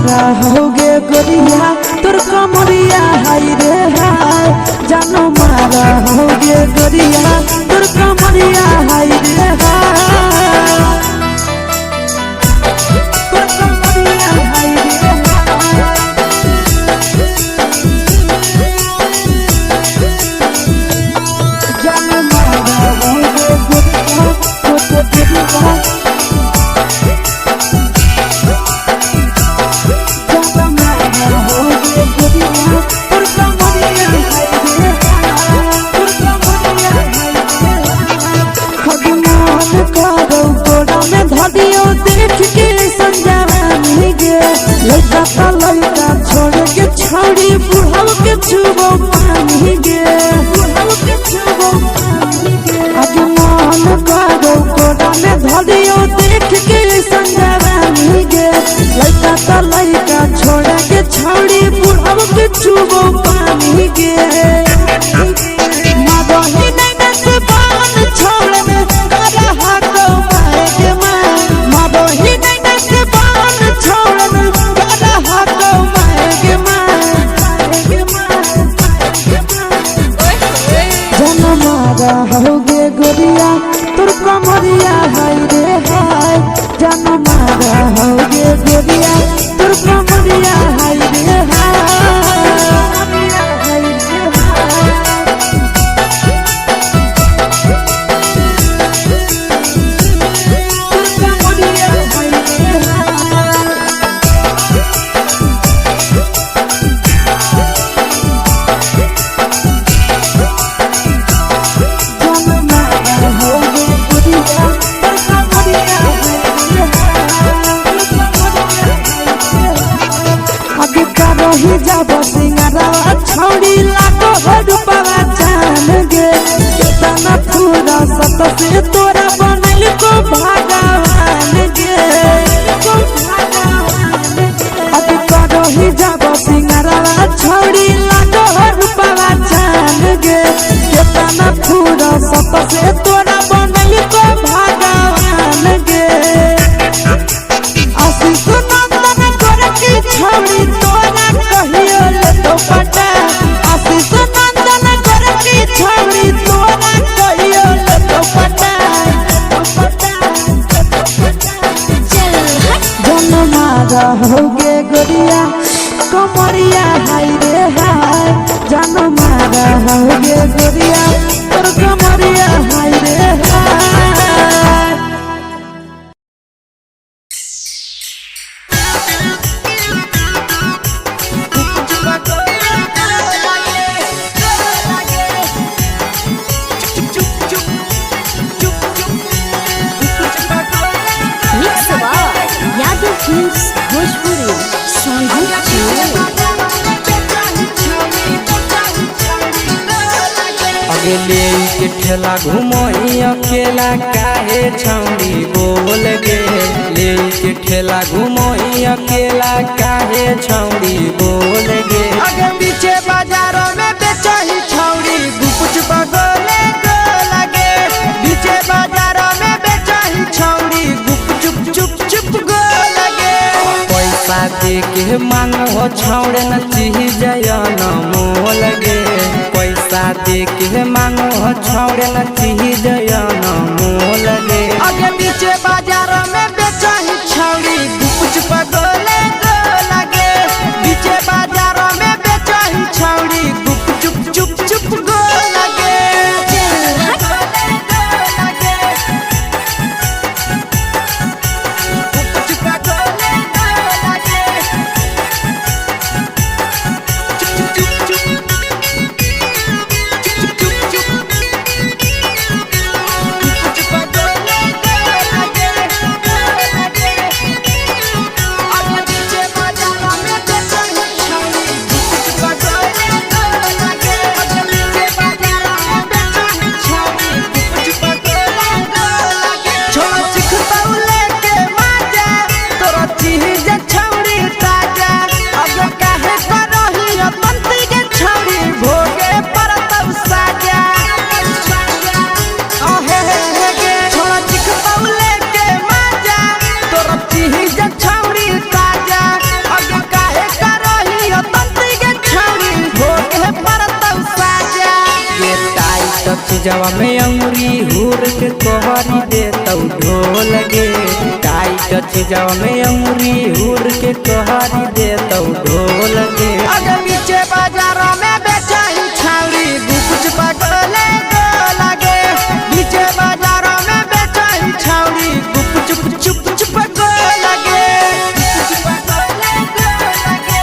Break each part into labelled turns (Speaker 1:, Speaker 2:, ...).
Speaker 1: मारा होगे गोरिया तोर कमरिया हाय रे हाय। जानो मारा होगे गोरिया तोर कमरिया हाय रे हाय। तोर कमरिया हाय रे हाय। जानो मारा होगे गोरिया तोर कमरिया। देख के संजानी गे लड़का ता लड़का छोड़ के छोड़ी बुढ़ाव के छुबो पानी गे बुढ़ाव के छुबो पानी गे। आज मन करो कोड़ा में धरियो देख के संजानी गे लड़का ता लड़का छोड़ के छोड़ी बुढ़ाव के छुबो पानी गे। मादोही नहीं नस पान छोड़ में करा हाको माए के मां। मादोही नहीं नस पान छोड़ में करा हाको माए के मां। जन मारा होगे गोरिया तोर कमरिया हाय रे हाय। जन मारा होगे गोरिया तोर कमरिया हाय रे हाय। छौड़ी लागो रूपवा जान गे केतना पूरा सत से तोरा बनल को भगवान गे। अब करही जाब सिंगारवा छौड़ी लागो रूपवा जान गे केतना पूरा सत से तोरा बनल को भगवान गे। आशीष नंदन गोरकी छौड़ी तोरा कहियो ले तो पटा। आशीष नंदन गोरकी छौड़ी तोरा कहियो ले तो पटा। जन मारा होगे गोरिया कमरिया हाय रे हाय। जन मारा होगे गोरिया तोर कमरिया हाय रे हाय।
Speaker 2: Mix by Yadav films Bhojpuri Sonbhadra.
Speaker 3: अगले के ठेला घुमोही अकेला काहे छौड़ी बोल गे। ले के ठेला घुमोही अकेला काहे छौड़ी बोल गे।
Speaker 4: आगे पीछे बाजारों में बेचही छौड़ी गुपच बगोले गो लगे। पीछे बाजारों में बेचही छौड़ी गुप चुप चुप चुप गो लगे।
Speaker 3: पैसा दे के मांगो छौड़े न चीज न मोल गे। पैसा दे के मांगो छौड़े न चीज न मोल गे।
Speaker 4: आगे पीछे बाजारों में बेचही छौड़ी गुपच बगोले गो लगे। पीछे बाजारों में बेचही छौड़ी गुप चुप चुप चुप गो लगे।
Speaker 3: चीजवा में अंगुरी हुर के कोहरी दे तौ ढोल गे। टाइट चीजवा में अंगुरी हुर के कोहरी दे तौ ढोल गे।
Speaker 4: अगे बीचे बाजार में बेचाही छाउरी गुपचुप गोले गोलागे। बीचे बाजार में बेचाही छाउरी गुपचुप चुप चुप गोलागे। गुपचुप गोले गोलागे।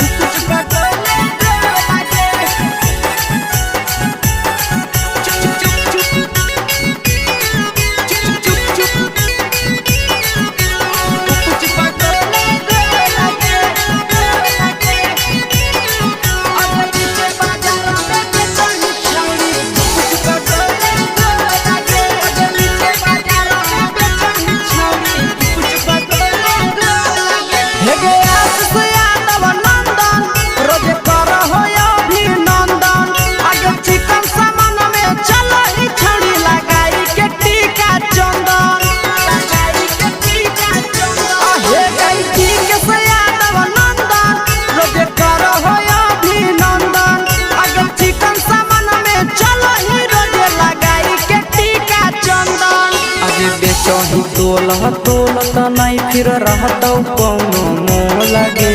Speaker 4: गुपचुप गोले गोलागे। चुप चुप चुप चुप चुप चुप गुपचुप गोले गोलागे गोलागे। अगे बीचे बाजार में बेचाही छाउरी गुपचुप गोले गोलागे। अगे बीचे बाजार में बेचाही छाउरी गुपचुप गोले गोलागे। हे गे आशीष यादव नंदन रोज कर हो अभिनंदन। आगे चिकन सामान में चलही छौड़ी लगाई के टीका चंदन। लगाई के टीका चंदन। हे गई ठीक से यादव नंदन रोज कर हो अभिनंदन। आगे चिकन सामान में चलही रोज लगाई के टीका चंदन।
Speaker 3: अगे बेचही तोल तोल त नहीं फिर रहतौ कौनो मोल गे।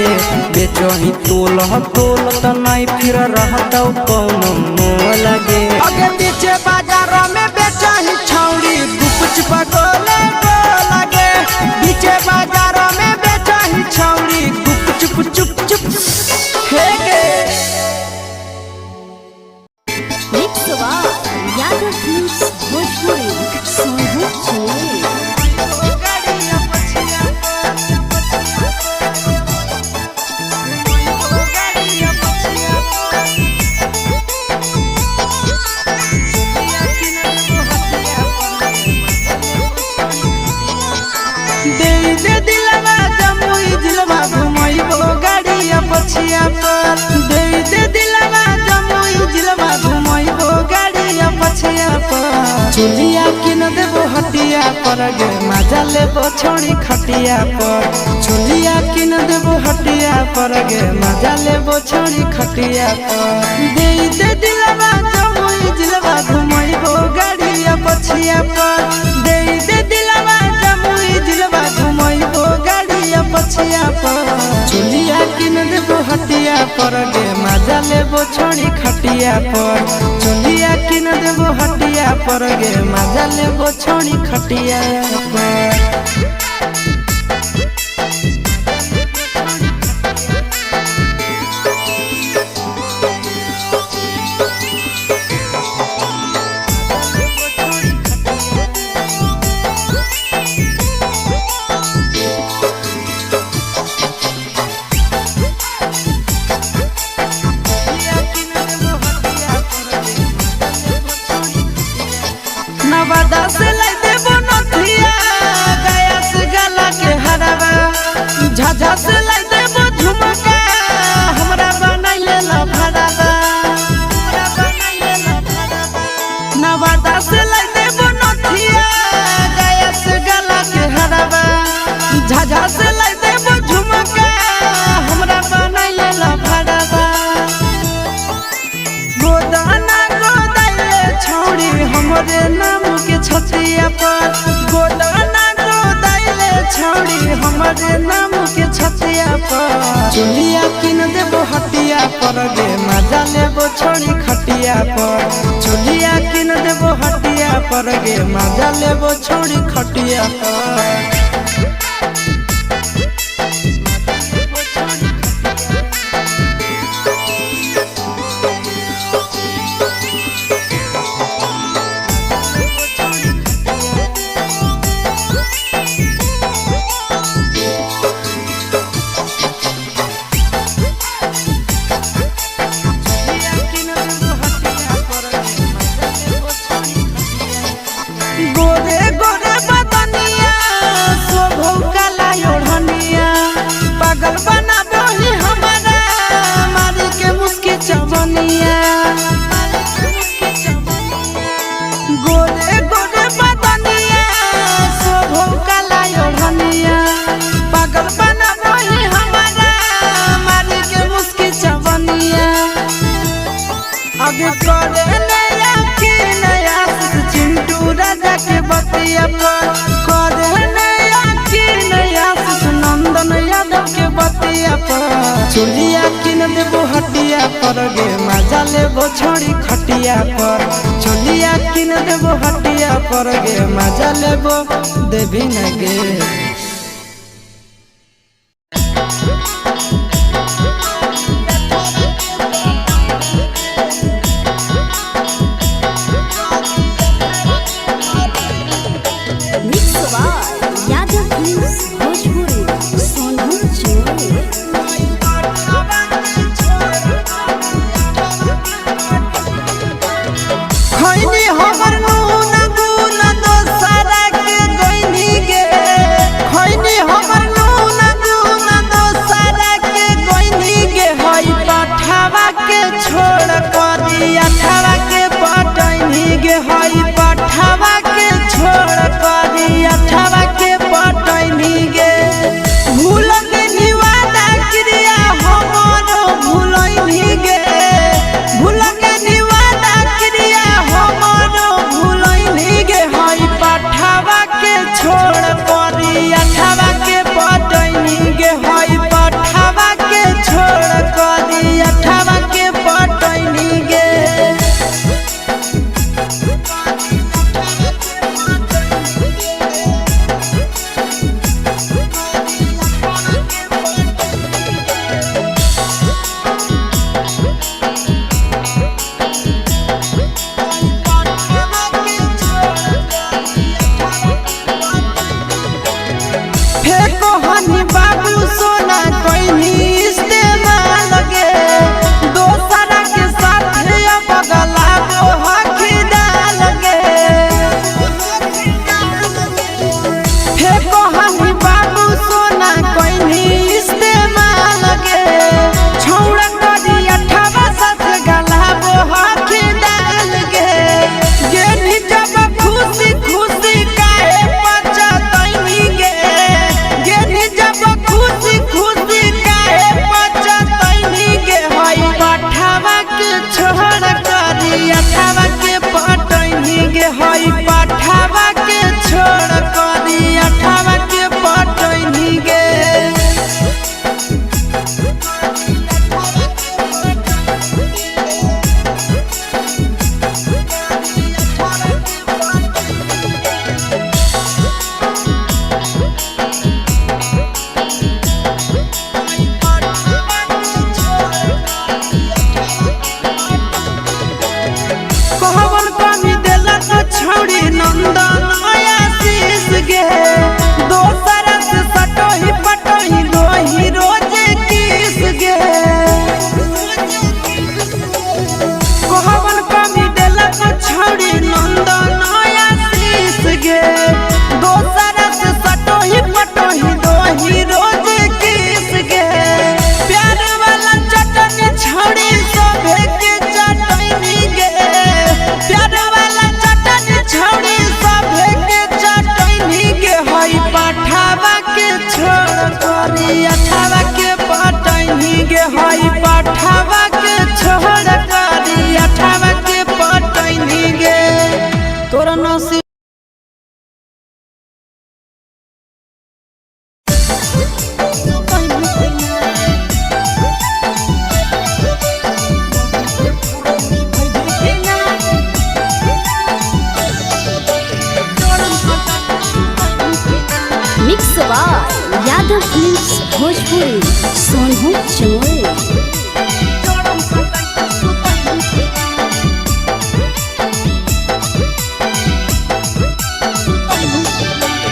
Speaker 3: बेचही तोल तोल त नहीं फिर रहतौ कौनो मोल गे।
Speaker 4: अगे बीचे बाजार में बेचाही छौड़ी गुपचुप गोले गोलागे। बीचे बाजार में बेचाही छौड़ी गुपचुप चुप चुप हे गे।
Speaker 2: Mix by Yadav films Bhojpuri Sonu Chile.
Speaker 4: दे दे दिलवा जमुई जिलवा घुमैबो गाड़िया पछिया पर। दे दे दिलवा जमुई जिलवा घुमैबो गाड़िया पछिया पर। चुलिया किन देबो हटिया पर गे मजा लेबो छोड़ी खटिया पर। चुलिया किन देबो हटिया पर गे मजा लेबो छोड़ी खटिया पर। दे दे दिलवा जमुई जिलवा घुमैबो गाड़िया पछिया पर। दे दे दिलवा जमुई जिलवा घुमैबो गाड़िया पछिया पर। चुलिया किन देबो हटिया पर गे मजा लेबो छोड़ी खटिया पर। चुलिया किन देबो हटिया पर गे मजा लेबो छोड़ी खटिया पर। नवादा से लाई देबो नथिया गया से गला के हरावा। झाझा से लाई देबो झुमका हमरा बनाइले ला भरावा। नवादा से लाई देबो नथिया गया से गला के हरावा। झाझा से लाई देबो झुमका हमरा बनाइले ला भरावा। गोदाना गोदाइले छौड़ी हमरे नाम के छतिया पर। गोदाना गोदाइले छौड़ी हमरे नाम के छतिया पर। चुलिया किन देबो हटिया पर गे मजा लेबो छोड़ी खटिया पर। चुलिया किन देबो हटिया पर गे मजा लेबो छोड़ी खटिया पर। गोरे गोरे बदनिया
Speaker 3: पर। चोलिया किन देबो हटिया पर गे मजा लेबो छोड़ी खटिया पर। चोलिया किन देबो हटिया पर गे मजा लेबो देवी न गे।
Speaker 2: Mix by Yadav films Bhojpuri Sonpur Jamui.
Speaker 4: खैनी हमर नून गुन दोसरा के गइनी गे। खैनी हमर नून गुन दोसरा के गइनी गे। हई पठावा के छोड़ करी अठावा के पटैनी गे। हई पठावा के छोड़ करी अठावा के पटैनी गे। भूल गेनी वादा क्रिया हमर भूलैनी गे। भूल गेनी वादा क्रिया हमर भूलैनी गे। हई पठावा के छोड़ करी अठावा के पटैनी गे। हई पठावा के छोड़ करी अठावा के पटैनी गे। फेको हनी बाबू सोना कोइनी इस्तेमाल गे। दोसरा के साथ अब गला गो हकीदाल गे। फेको हनी बाबू सोना कोइनी इस्तेमाल गे। छौड़ा करी अठावा सस गला गो हकीदाल गे। गेनी जब खुशी खुशी काहे पचतैनी गे। गेनी जब खुशी खुशी काहे पचतैनी गे। हई पठावा के छोड़ करी अठावा के पटैनी गे। हई पठावा के छोड़ करी अठावा के पटैनी गे। कहवन कमी देलक छौड़ी नंदन आशीष गे। दोसर से सटोही पटोही लोही रोज किस गे। कहवन कमी देलक छौड़ी नंदन आशीष गे। दोसर से सटोही पटोही लोही रोज किस गे। प्यार वाला चटनी छौड़ी सभे के चटनी गे। प्यार वाला चटनी छौड़ी सभे के चटनी गे। हई पठावा के छोड़ करी अठावा के पटैनी गे। हई पठावा के छोड़ करी अठावा के पटैनी गे। तोरा नसीब
Speaker 2: mix by Yadav films Bhojpuri Sonpur Jamui.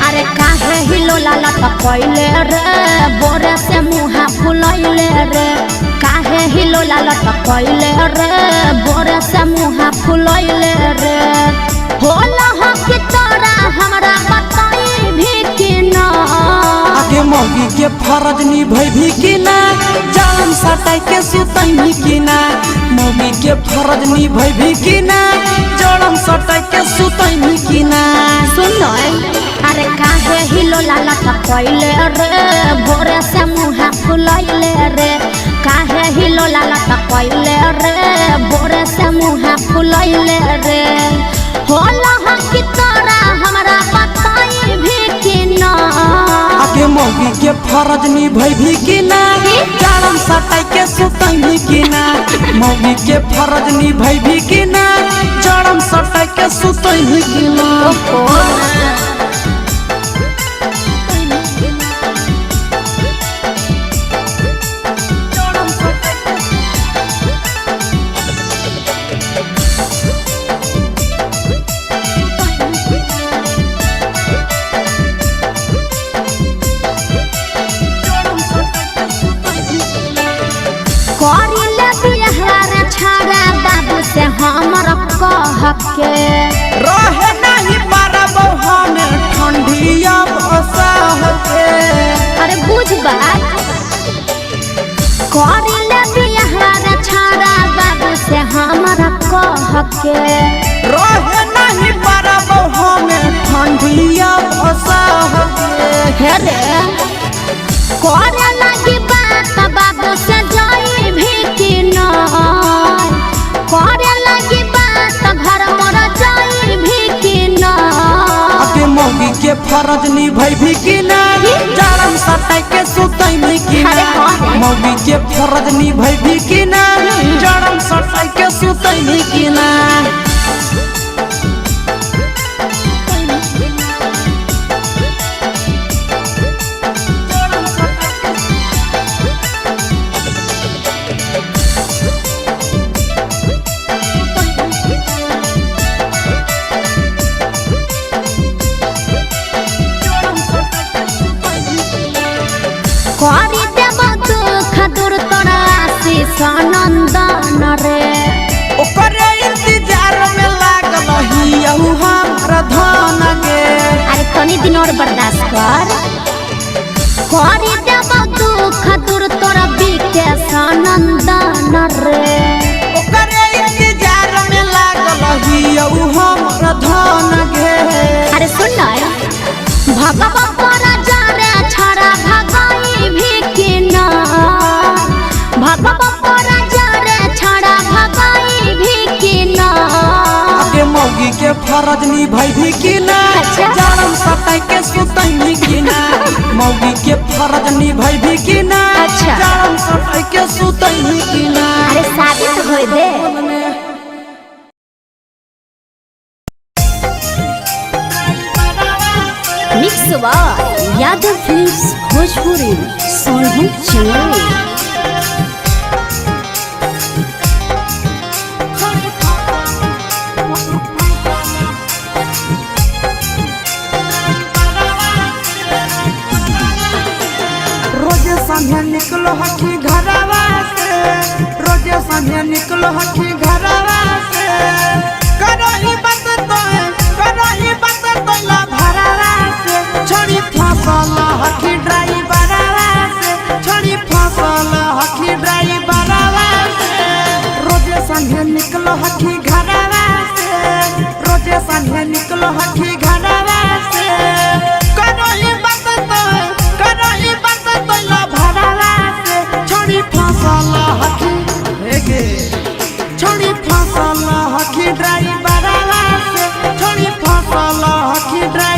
Speaker 5: अरे काहे हिलोला लटकैले रे बोरे से मुहा फुलैले रे। काहे हिलोला लटकैले रे बोरे से मुहा फुलैले रे। होला हो कि तोरा हमरा बताई भी कि ना।
Speaker 3: आगे मौगी के फरज निभैभी कि ना जान सटाई के सुतैनी कि ना। मौगी के फरज निभैभी कि ना जड़म सटाई के सुतैनी कि ना।
Speaker 5: सुन अरे काहे हिलोला लटकैले रे बोरे से मुहा फुलैले रे। काहे हिलोला लटकैले रे बोरे से मुहा फुलैले रे। होला हो कि तोरा हमरा बताई भी कि ना।
Speaker 3: आगे मौगी के फरज निभैभी कि ना
Speaker 4: जाड़म सटाई के सुतैभी कि ना? मौगी के फर्ज निभैभी कि ना? जाड़म सटाई के सुतैभी कि ना?
Speaker 5: करी ले बियाह रे छाड़ा बाबू से हमर कह के।
Speaker 4: रहे नहीं पारब हम ठंडिया बसाते।
Speaker 5: अरे बुझ बात, करी ले बियाह रे छाड़ा बाबू से हमर कह के।
Speaker 4: रहे नहीं पारब हम ठंडिया बसाते।
Speaker 5: हे रे करे लगी बात बाबू से जाई भी कि ना? करे लगी बात घर मोर जाई भी कि ना?
Speaker 4: अके मौगी के फर्ज निभैभी कि ना? जाड़म सटाई के सुतैभी कि ना?
Speaker 5: अरे हाँ रे।
Speaker 4: मौगी के फर्ज निभैभी कि ना? जाड़म सटाई के सुतैभी कि ना?
Speaker 5: करी देब दुख दूर तोरा आशीष नंदन रे।
Speaker 4: ओकरे इंतजार में लागल हियहु हमरा धन के।
Speaker 5: अरे तनी दिन और बर्दाश्त कर। करी देब दुख दूर तोरा विकेश नंदन रे।
Speaker 4: ओकरे इंतजार में लागल हियहु हमरा धन के।
Speaker 5: अरे सुन ना, भगवा पर जा रे छड़ा भगाई भी कि ना? भगवा पर जा रे छड़ा भगाई भी कि ना?
Speaker 4: के मौगी के फर्ज निभैभी कि ना?
Speaker 5: अच्छा।
Speaker 4: जाड़म सटाई के सुतैभी कि ना? मौगी के फर्ज निभैभी कि ना?
Speaker 5: अच्छा।
Speaker 4: जाड़म सटाई के सुतैभी कि ना?
Speaker 5: अरे शादी तो होए दे।
Speaker 2: Mix by Yadav films Bhojpuri Sonu Chamoli.
Speaker 4: रोज संझे निकलो हखी घरवा से, रोज संझे निकलो हखी घरवा से। करो ही बात तो, करो ही बात तो ला भरवा से। छोड़ी फसल हखी ड्राइवरवा से, छोड़ी फसल हखी ड्राइवरवा से। रोज संझे निकलो हखी घरवा से, रोज संझे निकलो हखी घरवा से। करो ही बात तो, करो ही बात तो ला भरवा से। छोड़ी फसल हखी हे गे, छोड़ी फसल हखी ड्राइवरवा से, छोड़ी फसल हखी ड्राइवरवा।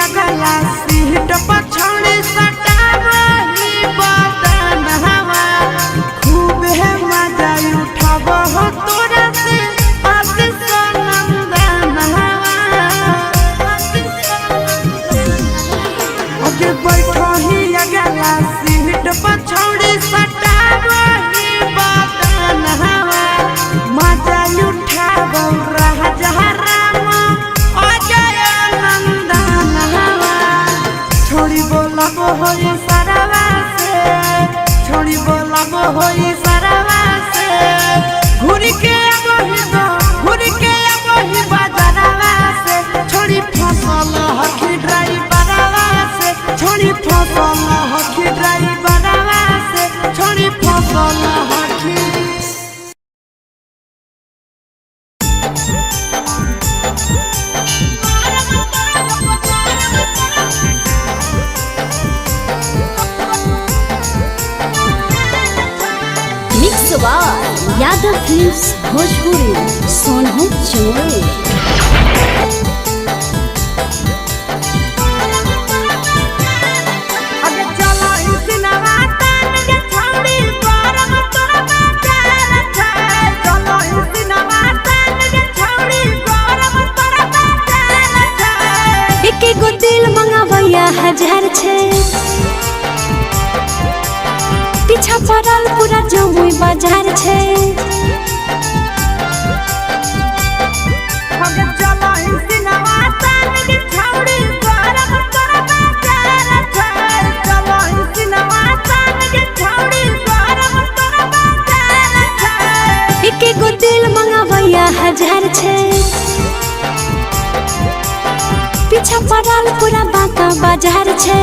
Speaker 4: अगला सीट पर छौड़ी सटावही बदन हवा खूब है मजा उठाब हो तोरा से आशीष नंदन हवा। ओके बैठो ही अगला सीट पर छौड़ी सटावही बदन हवा मजा उठाब राजा राम अजय नंदन हवा। छोड़ी बोलब होई सरवा से, छोड़ी बोलब होई सरवा से, घूर के अबही दो घूर के अबही बाजारवा से, छोड़ी फसल हखी ड्राइवरवा से, छोड़ी फसल हखी ड्राइवरवा से, छोड़ी फसल हखी।
Speaker 2: Mix by Yadav films Bhojpuri Sonu Chamoli.
Speaker 4: अगे चलो इसिनवा तान के छौड़ी गरम तोरा बाजार छै, चलो इसिनवा तान के छौड़ी गरम तोरा बाजार छै।
Speaker 2: एके गो दिल मंगावैया हजार छै, पीछा पड़ल पूरा जमुई बाजार छै।
Speaker 4: अगे चलो इसिनवा तान के छौड़ी गरम तोरा बाजार छै, चलो इसिनवा तान के छौड़ी गरम तोरा बाजार छै।
Speaker 2: एके गो दिल मंगावैया हजार छै, पीछा पड़ल पूरा बांका बाजार छै।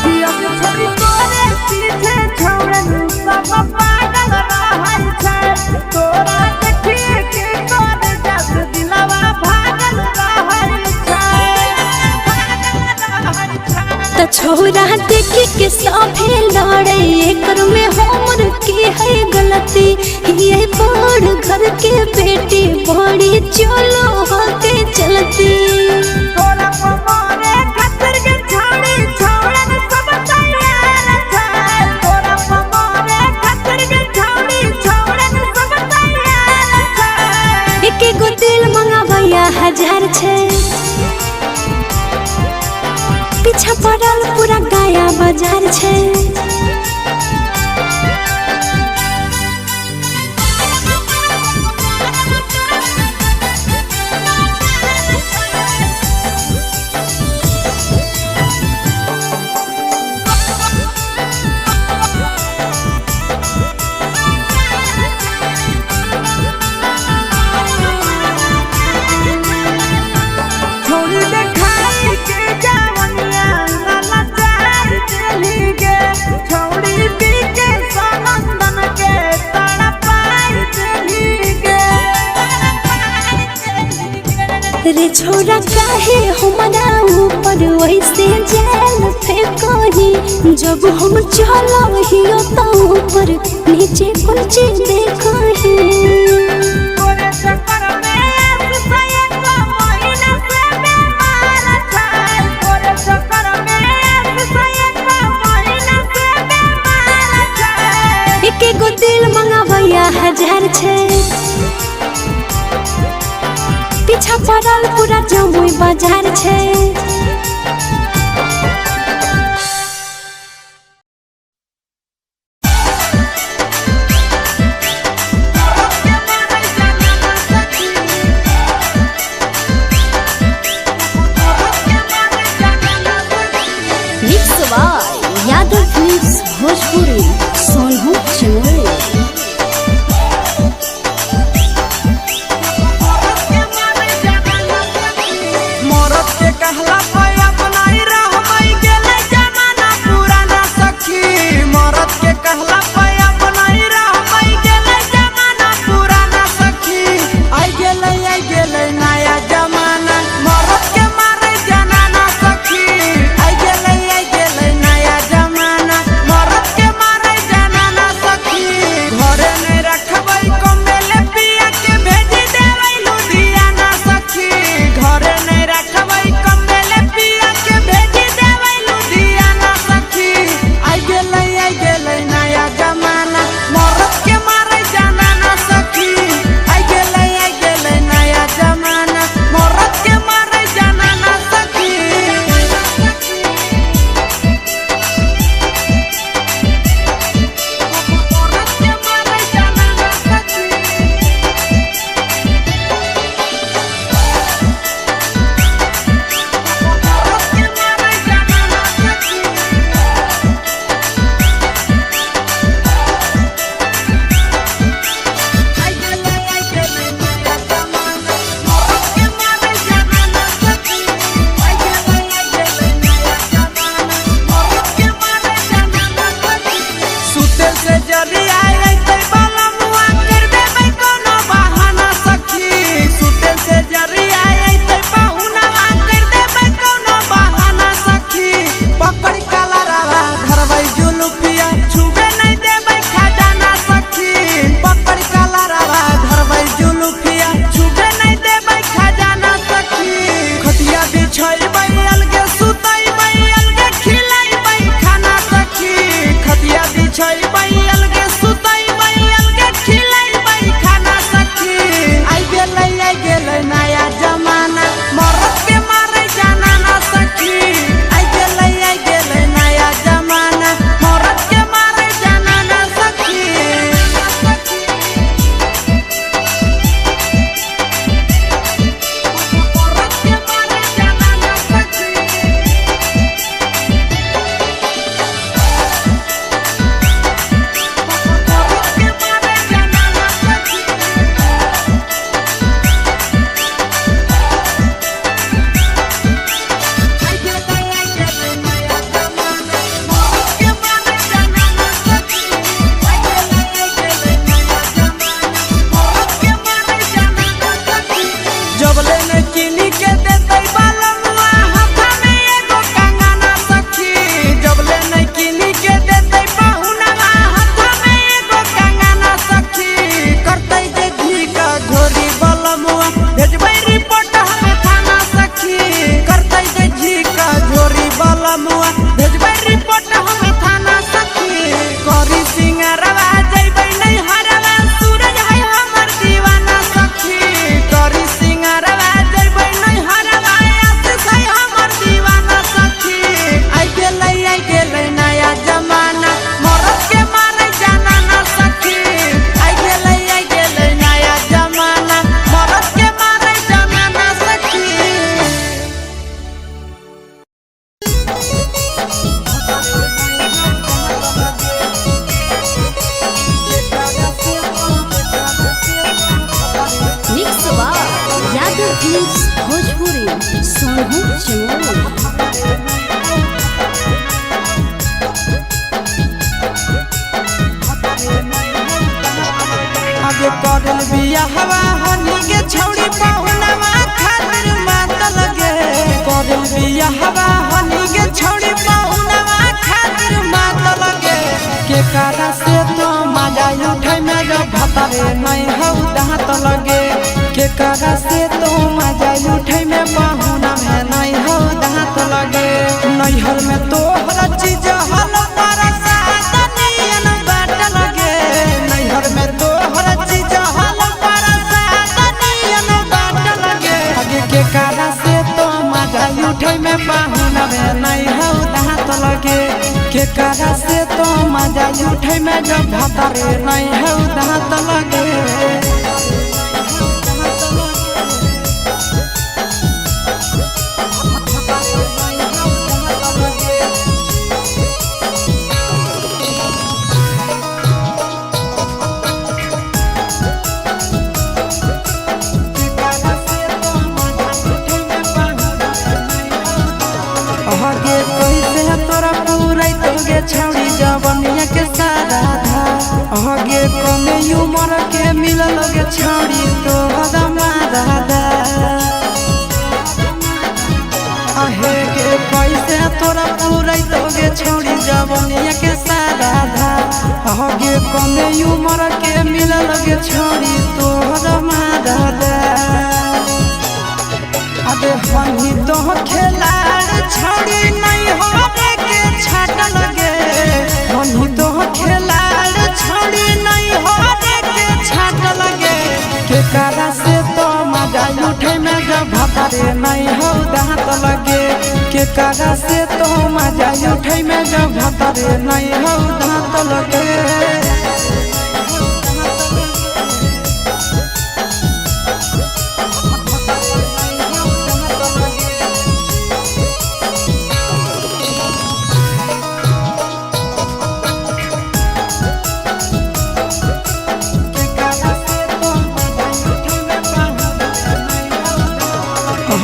Speaker 4: पिया के छोड़ी तोरे पीछे छौड़न सब पागल रहल छै, तोरा देखिए के तोर जस दिलवा भागल रहल छै, भागल रहल छै।
Speaker 2: त छोरा देखे के सभे लड़े, एकर में हमर के है गलती, ये बड़ घर के बेटी बड़ी चलो होके चलती।
Speaker 4: तोरा पमरे खातिर के छौड़ी छौड़न सब तैयार छै, तोरा पमरे खातिर के छौड़ी छौड़न सब तैयार छै।
Speaker 2: एके गो दिल मंगावैया हजार छै, पीछा पड़ल पूरा गाया बाजार छै।
Speaker 4: छोड़ी देखाई के जवनिया लाला चार चली गे, छोड़ी पी के सनंदन के तड़पाई चली गे।
Speaker 2: रे छोरा काहे हमरा ऊपर वैसे जाल फेंकही, जब हम चलहियो त ऊपर नीचे कुछ देखही।
Speaker 4: तोरे चक्कर में आस एक महीना से बीमार छै, तोरे चक्कर में आस एक महीना से बीमार छै।
Speaker 2: एके गो दिल मंगावैया हजार छै, पीछा पड़ल पूरा जमुई बाजार छै। Mix by Yadav films Bhojpuri Sonu Chamoli.
Speaker 4: मरद के कहला पे अपनाई रहमई गेले जमाना पुराना सखी, मरद के कहला पे अपनाई रह बिछैबै अलगे सुतैबै अलगे खिलैबै खाना सखी। खटिया बिछैबै अलगे सुतैबै अलगे खिलैबै खाना सखी। आई गेलै नया जमाना मरद के मारे जाना ना सखी। आई गेलै नया जमाना मरद के मारे जाना ना सखी। मरद के मारे जाना ना सखी। मरद के मारे जाना ना सखी। आई गेलै नया जमाना मरद के मारे जाना ना सखी। आई गेलै नया जमाना मरद के मारे जाना ना सखी। जबले न किनी के देतै बालमुआ हाथा में एगो कंगना सखी। जबले न किनी के देतै पहुनवा हाथा में एगो कंगना सखी। करतै जे झीका झोरी बालमुआ भेजबै रिपोर्ट हमें थाना सखी। करतै जे झीका झोरी बालमुआ भेजबै रिपोर्ट हमें थाना सखी। करी सिंगरवा जइबै नहीं हरवा सूरज है हमर दीवाना सखी। करी सिंगरवा जइबै नहीं हरवा आशीष है हमर दीवाना सखी। आई गेलै नया जमाना मरद के मारे जाना ना सखी। आई गेलै नया जमाना मरद के मारे जाना ना सखी।
Speaker 2: Mix by Yadav films Bhojpuri Sonu Chamoli.
Speaker 4: आगे करल बियाहवा हनी के छौड़ी पहुनवा खातिर मात लगे। करल बियाहवा हनी के छौड़ी पहुनवा खातिर मात लगे। के कारा से तो मजा उठै में जब भतरे नहीं हौ दांत लगे। के कारा से तो मजा उठै में पहुना में नहीं हौ दांत लगे। नैहर में तोहर चीज हल तारा साथ नियन बाट लगे। नैहर में तोहर चीज हल तारा साथ नियन बाट लगे। आगे के कारा से तो मजा उठै में पहुना में नहीं हौ दांत लगे। के कारा से तो मजा उठै में जब भतरे नहीं हौ दांत लगे। आगे कैसे तोरा पूरा तोगे छौड़ी जवनिया के सारा धा। आगे कमे उमर के मिलल गे छौड़ी तोहरा मारा दा। आहे के कैसे तोरा पूरा तोगे छौड़ी जवनिया के सारा धा। आगे कमे उमर के मिलल गे छौड़ी तोहरा मारा दा। अबे हनी तो खेलाड़ छौड़ी नहीं हो के छाट लगे। हनी तो खेलाड़ छौड़ी नहीं हो के छाट लगे। के कारा से तो मजा उठै में जब भतरे नहीं हो दांत लगे। के कारा से तो मजा उठै में जब भतरे नहीं हो दांत लगे।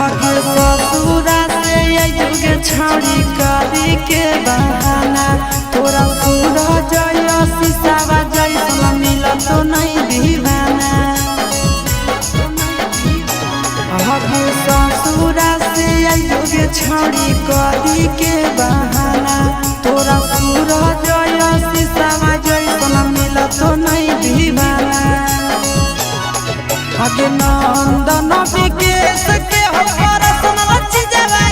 Speaker 4: हके ससुरा से आइगे छौड़ी करी के बहाना। तोरा सूरज शीशावा जैसन मिलत तो नहीं दीवाना। हके ससुरा से आइगे छौड़ी करी के बहाना। तोरा सूरज शीशावा जैसन मिलत तो नहीं दीवाना। आगे नंदन विकेश के हो परसन लच जवानी।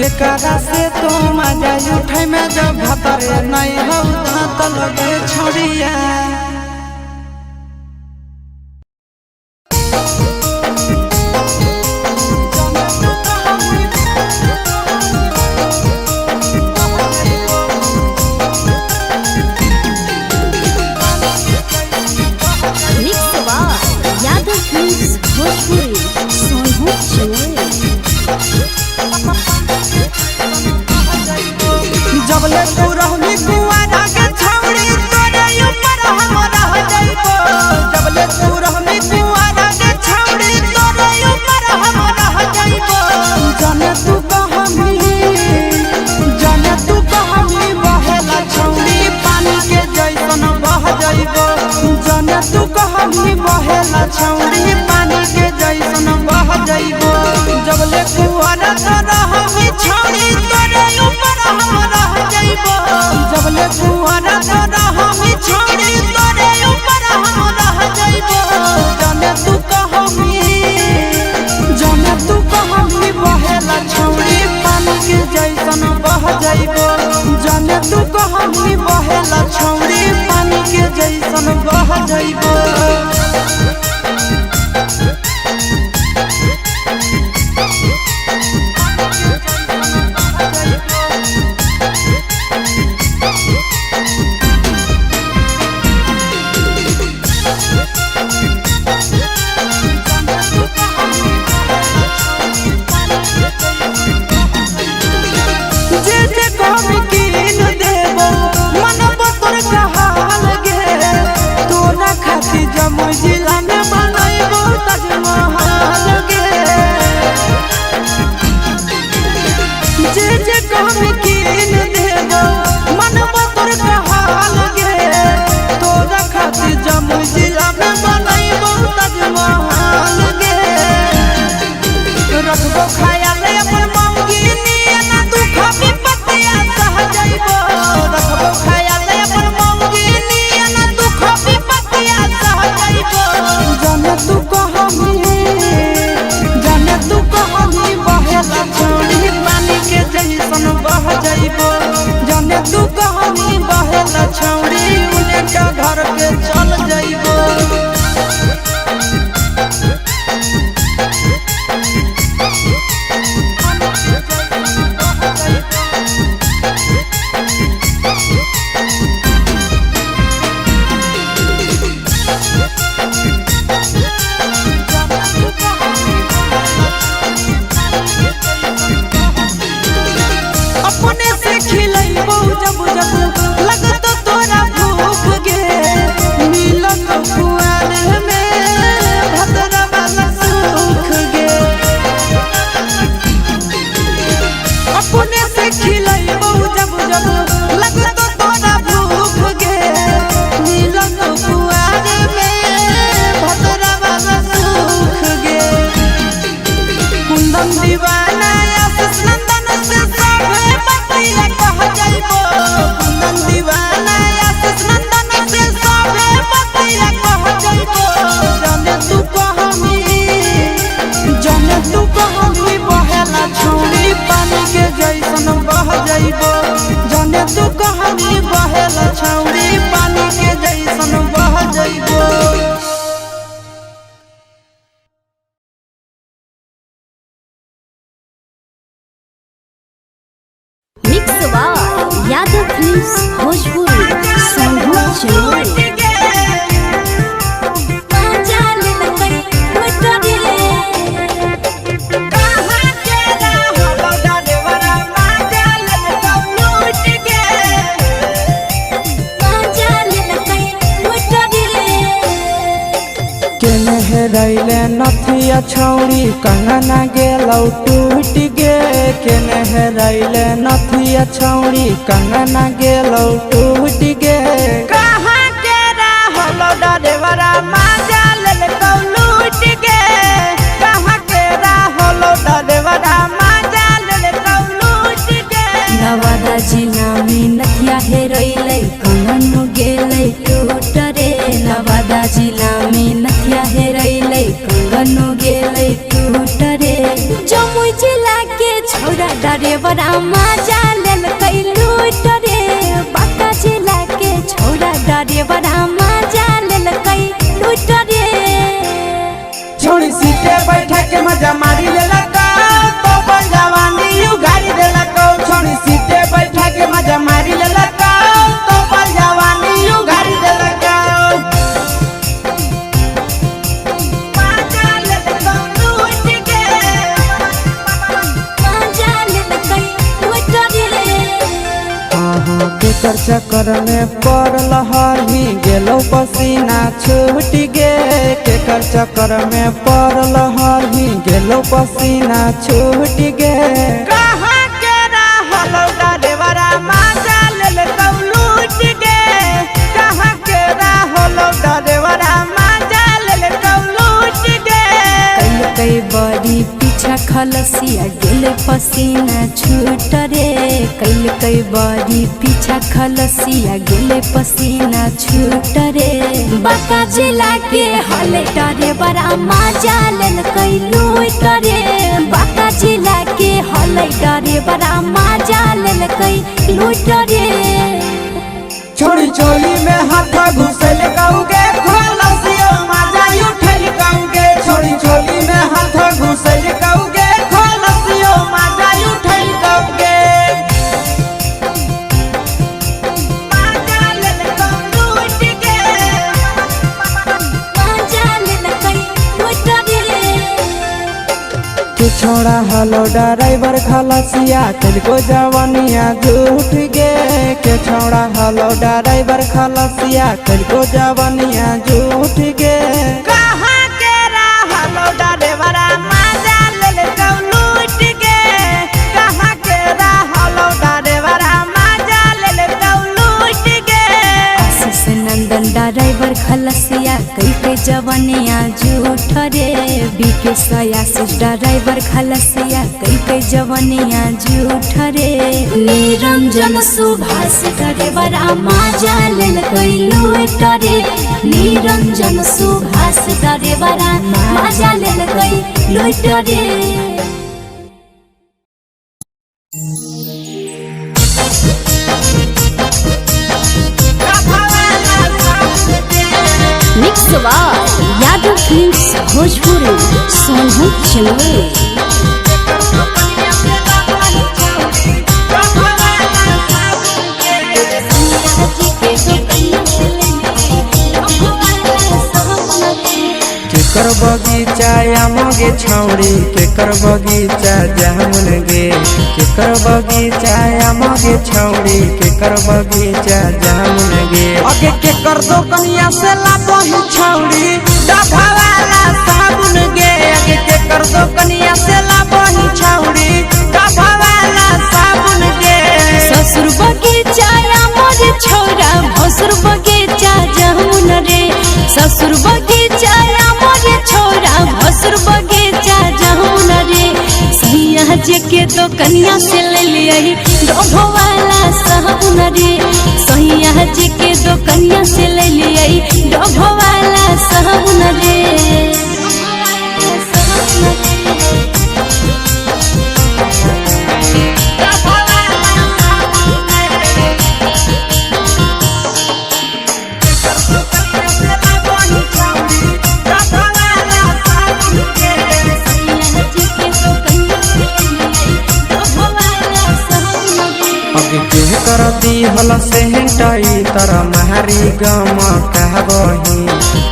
Speaker 4: केकरा से तो मजा उठै में जब भतरे नहीं हौ दांत लगे छौड़िया।
Speaker 2: Mix by Yadav films Bhojpuri Sonu Chinoy.
Speaker 4: जबले तू रहनी कुआरा के छौड़ी तोरे ऊपर हम रह जइबो। जबले तू रहनी कुआरा के छौड़ी तोरे ऊपर हम रह जइबो। जाने तू कहमी, जाने तू कहमी बहेला छौड़ी पानी के जैसन बह जइबो। जाने तू कहमी बहेला छौड़ी पानी के जैसन बह जइबो। जबले कुआरा तो रहमी छौड़ी तोरे ऊपर हम रह जइबो। जबले कुआरा तो रहमी छौड़ी तोरे ऊपर हम रह जइबो। जाने तू कहमी, जाने तू कहमी बहेला छौड़ी पानी के जैसन बह जइबो। जाने तू कहमी बहेला छौड़ी पानी के जैसन बह जइबो। जे जे कहबी कीन देबो मनब तोर कहाल गे। तोरा खातिर जमुई जिला में बनैबो ताजमहल गे। जे जे कहबी कीन देबो मनब तोर कहाल गे। तोरा खातिर जमुई जिला में बनैबो ताजमहल गे। रखबो ख्याल अपन मौगी नियन दुख विपत्तिया सह जइबो। रखबो ख्याल अपन मौगी नियन दुख विपत्तिया सह जइबो। जाने तू कहमी, जाने तू कहमी बहेला छौड़ी पानी के जैसन बह जइबो। जाने तू कहमी बहेला छौड़ी उने का घर के चल जइबो। अपने से खिलैबो जब जब लगत तोरा भूख गे। मिलत कुआर में भद्रा वाला सुख गे। अपने से खिलैबो जब जब लगत तोरा भूख गे। मिलत कुआर में भद्रा वाला सुख गे। कुंदन दीवाना आशीष नंदन से सभे बतिया कह जइबो। कुंदन दीवाना आशीष नंदन से सभे बतिया कह जइबो। जाने तू कहमी, जाने तू कहमी बहेला छौड़ी पानी के जैसन बह जइबो। जाने तू कहमी बहेला छौड़ी पानी के जैसन बह जइबो।
Speaker 2: Mix by Yadav films Bhojpuri Sonu Chinoy.
Speaker 3: केने हेरैले नथिया छौड़ी कंगना गेलौ टूट गे। केने हेरैले नथिया छौड़ी कंगना गेलौ टूट गे।
Speaker 4: कहाँ के रहलो डरेवरा माजा लेलकौ लूट गे। कहाँ के रहलो डरेवरा माजा लेलकौ लूट गे।
Speaker 2: नवादा जिला में नथिया हेरैलै कंगन गेलै टूट रे। नवादा जिला में नथिया हेरैलै कंगन गेलै टूट रे। जमुई जिला के छौड़ा डरेवरा मजा लेलकै लूट रे, बांका जिला के छौड़ा डरेवरा मजा लेलकै लूट रे।
Speaker 4: छोड़ी सीटे बैठा के मजा मारी लेलक तो बन जवानी उगारी देलक। छोड़ी सीटे बैठा के मजा मारी लेलक तो बन जवानी उगारी देलक। मजा लेलक लूट के,
Speaker 2: मजा लेलकै लूट रे।
Speaker 3: केकर चक्कर में पड़ल हही गेलो पसीना छूट गे, केकर चक्कर में पड़ल हही गेलो पसीना छूट गे।
Speaker 4: कहाँ के रहलो डरेवरा मजा लेलक लूट गे, कहाँ के रहलो डरेवरा मजा लेलक लूट गे।
Speaker 2: कई बड़ी पीछा खलसिया गेल पसीना छूट रे, कैलकै बड़ी पीछा खलसिया गेल पसीना छूट रे। बांका जिला के हले डरेवरा मजा लेलकै लूट रे, बांका जिला के हले डरेवरा मजा लेलकै लूट रे।
Speaker 4: छोड़ी चोली में हाथ घुसल कहूगे खोलसियो मजा उठल कहूगे। छोड़ी चोली में हाथ घुसल कहूगे खोलसियो मजा उठल कहूगे। मजा लेलक लूट के,
Speaker 2: मजा लेलकै लूट रे।
Speaker 3: के छोड़ा हलो ड्राइवर खलसिया तिलको जवानिया झूठ गे, के छोड़ा हलो ड्राइवर खलसिया तिलको जवानिया झूठ गे।
Speaker 4: कहाँ के रहलो डरेवरा मजा लेलक लूट गे, कहाँ के रहलो डरेवरा मजा लेलक लूट गे।
Speaker 2: आशीष नंदन ड्राइवर खलसिया कैके जवनिया झूठ रे, बीके सयासी ड्राइवर खलसिया कैके जवनिया झूठ रे। निरंजन सुभाष ड्राइवरा मजा लेलकै लूट रे, निरंजन सुभाष ड्राइवरा मजा लेलकै लूट रे। Mix by Yadav films Bhojpuri, Sonu Chinwe.
Speaker 3: केकर बगीचा आमगे छौड़ी, केकर बगीचा जामुन गे, केकर बगीचा आमगे छौड़ी, केकर बगीचा जामुन गे।
Speaker 4: अगे के कर दो कनिया से लाबही छौड़ी डभा वाला साबुन गे। अगे के कर दो कनिया से लाबही छौड़ी डभा वाला साबुन गे।
Speaker 2: ससुर बगीचा मोर छौरा भसुर बगीचा जामुन रे, ससुर बगीचा मोर छौरा भसुर बगीचा जामुन रे। सैया जे के तो कनिया से ले लियही डोभो वाला साबुन रे, सैया जे के तो कनिया से ले लियही डोभो वाला साबुन रे।
Speaker 3: अगे के कर दी हल सेहटाई तर मारी गम कहबही,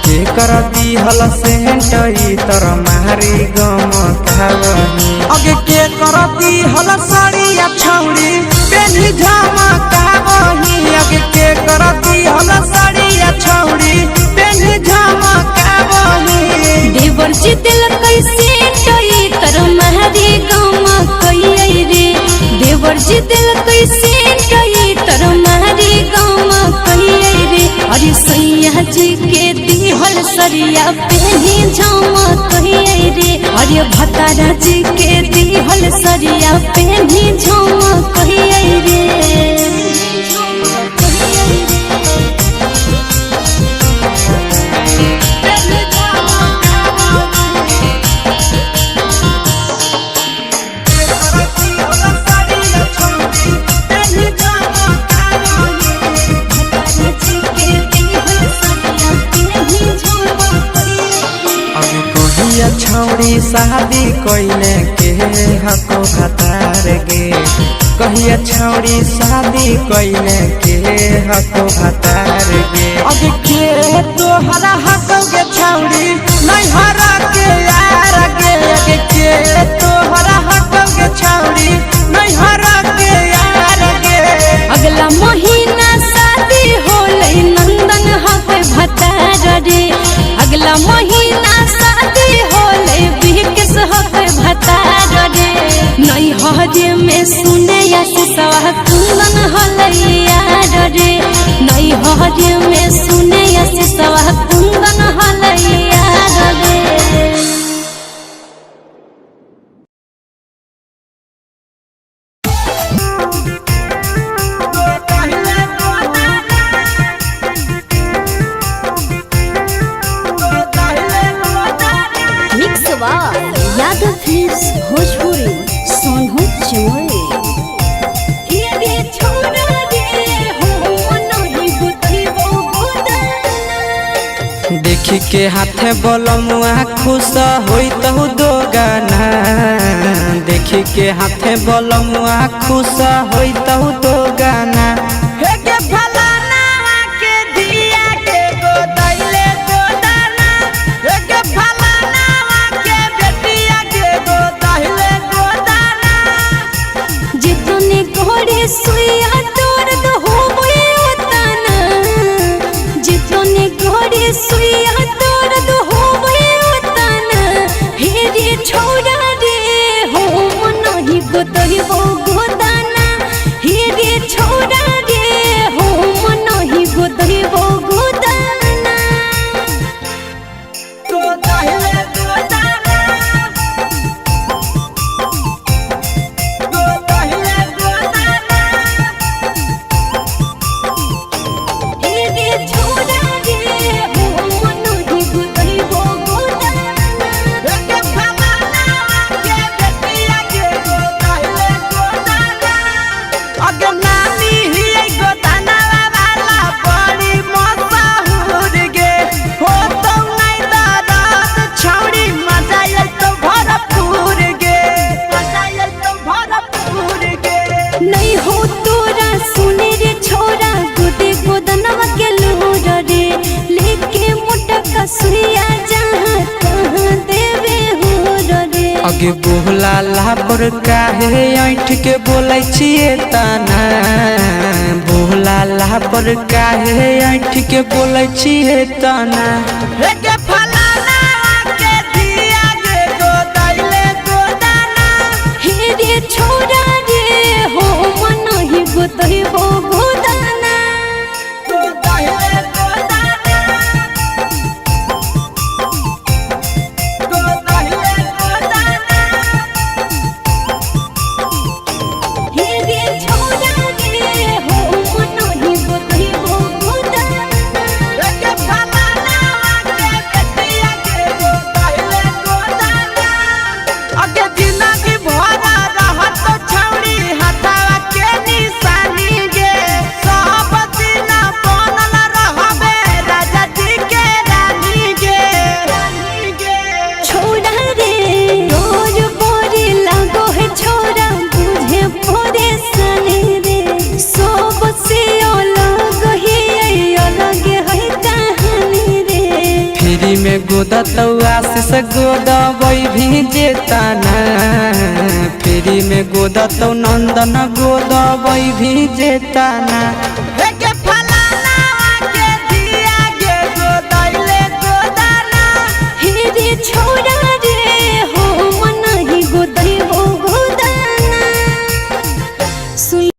Speaker 3: के कर दी हल सेहटाई तर मारी गम कहबही।
Speaker 4: अगे के करती हल साड़िया छौड़ी पेन्ही झमा कहबही। अगे के करती हल साड़िया छौड़ी पेन्ही झमा कहबही।
Speaker 2: देवर जी दिल कैसे टई तर मारी गम कई रे, देवर जी दिल कैसे टई तर मारी गम कई रे। अरे सैया जी के दिहल सरिया पेनी झमा कई रे, अरे भतारा जी के दिहल सरिया पेनी झमा कई रे।
Speaker 4: करती हल
Speaker 3: छौड़ी शादी कइले के हको भतार गे। कहिया छौड़ी शादी कइले के हको भतार गे।
Speaker 4: अब के तोहरा हको गे छौड़ी नैहरा के यार गे। अब के तोहरा हको गे छौड़ी नैहरा के यार गे।
Speaker 2: अगला महीना शादी होलै नंदन हके भतार रे। अगला महीना शादी होलै बिकेश हके भतार रे। नैहर में सुने आशीषवा कुंदन होलै यार रे। नैहर में सुने आशीषवा कुंदन होलै यार रे। Mix Yadav films Bhojpuri Sonu Chamoli.
Speaker 3: देखी के हाथे बलमुआ खुश होइतहु दो गाना। देखी के हाथे बलमुआ खुश होइतहु दो गाना।
Speaker 4: हे के फलाना के दिया के गोदैले गोदाना। हे के फलाना के बेटिया के गोदैले गोदाना।
Speaker 2: जितने घोड़े सुइया तोर होबे उतना। जितने घोड़े सुइया तोर होबे उतना। हे रे छोरा रे हो नहीं गोतहिबो गोदाना। हे रे छोरा रे हो नहीं गोतहिबो गोदाना।
Speaker 4: गोदैले गोदाना। गोदैले गोदाना।
Speaker 2: हे रे छोरा रे हो नहीं गोतहिबो गोदाना।
Speaker 4: हे के फलाना के बेटिया के गोदैले गोदाना। अगे नानी हियै गोदाना वाला बड़ी मशहूर गे। हो तो नै दरद छौड़ी मजा अइतौ भरपूर गे। मजा अइतौ भरपूर गे।
Speaker 2: नहीं हो तोरा सुने रे छोरा गोदे गोदनवा के लोर रे। लेके मोटा कसुइया जहाँ तहाँ देवे हो रे।
Speaker 3: अगे बोला लापर काहे ऐठ के बोलै छियै तना। बोला लापर काहे ऐठ के बोलै छियै तना।
Speaker 4: हे के फलाना के दिया गे गोदैले गोदाना।
Speaker 2: हे रे छोरा रे हो मन ही गोतहिबो गोदाना।
Speaker 4: गोदैले गोदाना। गोदैले गोदाना।
Speaker 2: हे रे छोरा रे हो मन ही गोतहिबो गोदाना।
Speaker 4: हे के फलाना के बेटिया के गोदैले गोदाना। अगे जिंदगी भर रहत छौड़ी हथवा के निशानी गे। सब दिन बनल रहबे राजा जी के रानी गे।
Speaker 2: छोरा रे रोज बोरे लागो है छोरा बुझे परेशानी रे। सब से अलग है अलग है कहानी रे।
Speaker 3: फ्री में गोदतौ आशीष गोदबै भी जेताना। फ्री में गोदतौ नंदन गोदबै भी जेताना।
Speaker 4: हे के फलाना के दिया गे गोदैले गोदाना।
Speaker 2: हे रे छोरा रे हो मन ही गोदैबो गोदाना। सुन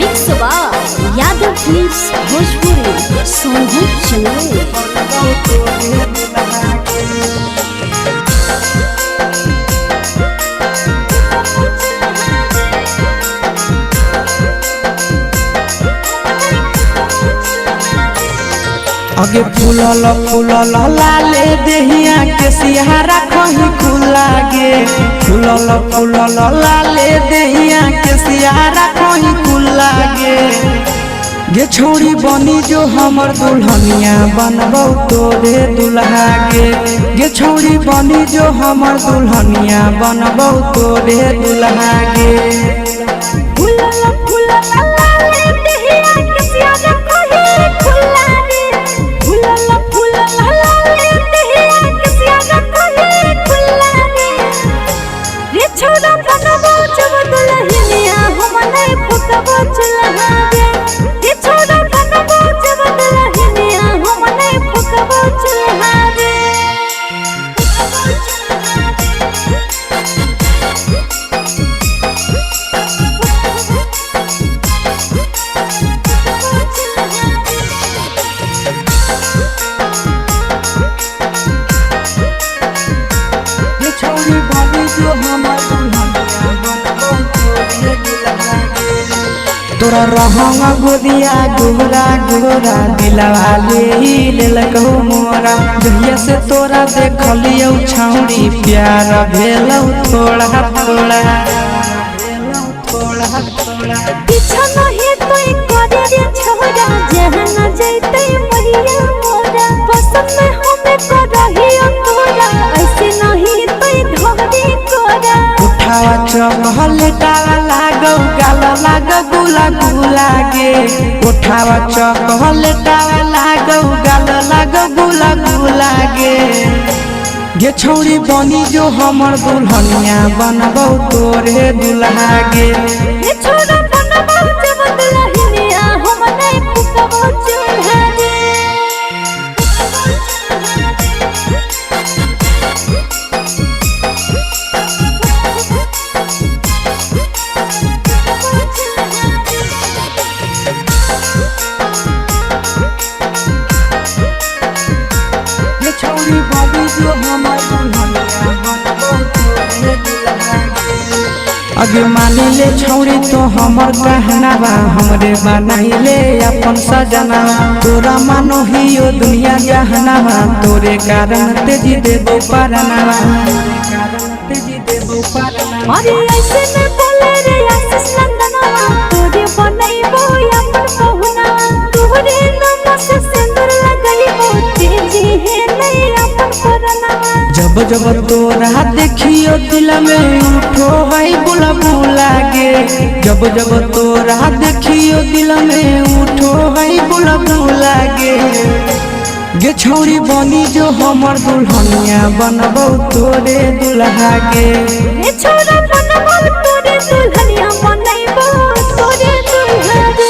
Speaker 2: मिक्स यादव फिल्म्स भोजपुरी सोनू चमोली।
Speaker 3: अगे फूलल फूलल लाले देहिया के सिहारा खही खुला गे। फूलल फूलल लाले देहिया के सिहारा खही खुला गे। गे छौड़ी बनी जो हमर दुल्हनिया बनबौ तोरे दुल्हा गे। गे छौड़ी बनी जो हमर दुल्हनिया बनबौ तोरे दुल्हा गे।
Speaker 2: फुलल फुलल लाले दहिया कसिया रखो ही खुला रे। फुलल फुलल लाले दहिया कसिया रखो ही खुला रे। रे छोरा बनबो जब दुल्हनिया हम नहीं फुकबो चूल्हा रे। रे छोरा बनबो जब दुल्हनिया हम नहीं फुकबो चूल्हा रे। फुकबो चूल्हा
Speaker 3: गे छौड़ी बनी जो हमर दुल्हनिया बनबौ तोरे दुल्हा गे। तोरा रहंग गोदिया गोरा गोरा दिलवा ले लेलकौ मोरा। जहिया से तोरा देखलियौ छौड़ी प्यार भेलौ थोड़ा थोड़ा।
Speaker 2: पीछा नहीं तो करे रे छोरा जहाँ न जैते मैया मोरा। पसंद में हमें करही तोरा ऐसे नहीं तो धरे कोरा।
Speaker 3: उठावा चॉकलेटावा लागौ गाल लागौ गुला गुला गे। उठावा चॉकलेटावा लागौ गाल लागौ गुला गुला गे। गे छौड़ी बनी जो हमर दुल्हनिया बनबौ तोरे दुल्हा गे।
Speaker 2: रे छोरा बनबो जब दुल्हनिया हम नहीं फुकबो चूल्हा रे। फुकबो चूल्हा
Speaker 3: गे छौड़ी बनी जो हमर दुल्हनिया बनबौ तोरे दुल्हा गे। अगे मानी ले छौड़ी तो हमर कहनावा हमरे बनाई ले अपन सजना। तोरा मानो हियो दुनिया जहनावा तोरे कारण तेजी देबो परनावा।
Speaker 2: अरे ऐसे में बोले रे आशीष नंदनवा तोरे बनैबो अपन पहुना। तोरे नाम से सिंदूर लगैबो तेजी है नहीं अपन परनावा।
Speaker 3: जब जब तोरा देखियो दिल में उठो है बुला बुला गे। जब जब तोरा देखियो दिल में उठो है बुला बुला गे। गे छौड़ी बनी जो हमर दुल्हनिया बनबौ तोरे दुल्हा गे।
Speaker 2: रे छोरा बनबो तोरे दुल्हनिया बनैबो तोरे दुल्हा रे।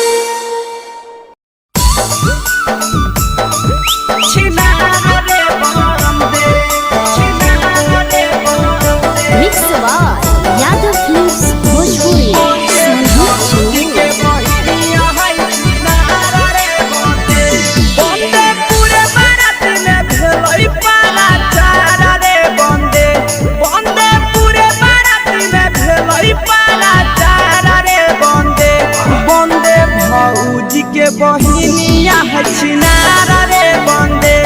Speaker 2: Mix by Yadav films Bhojpuri.
Speaker 4: के बहिनिया है छिनारा रे बंदे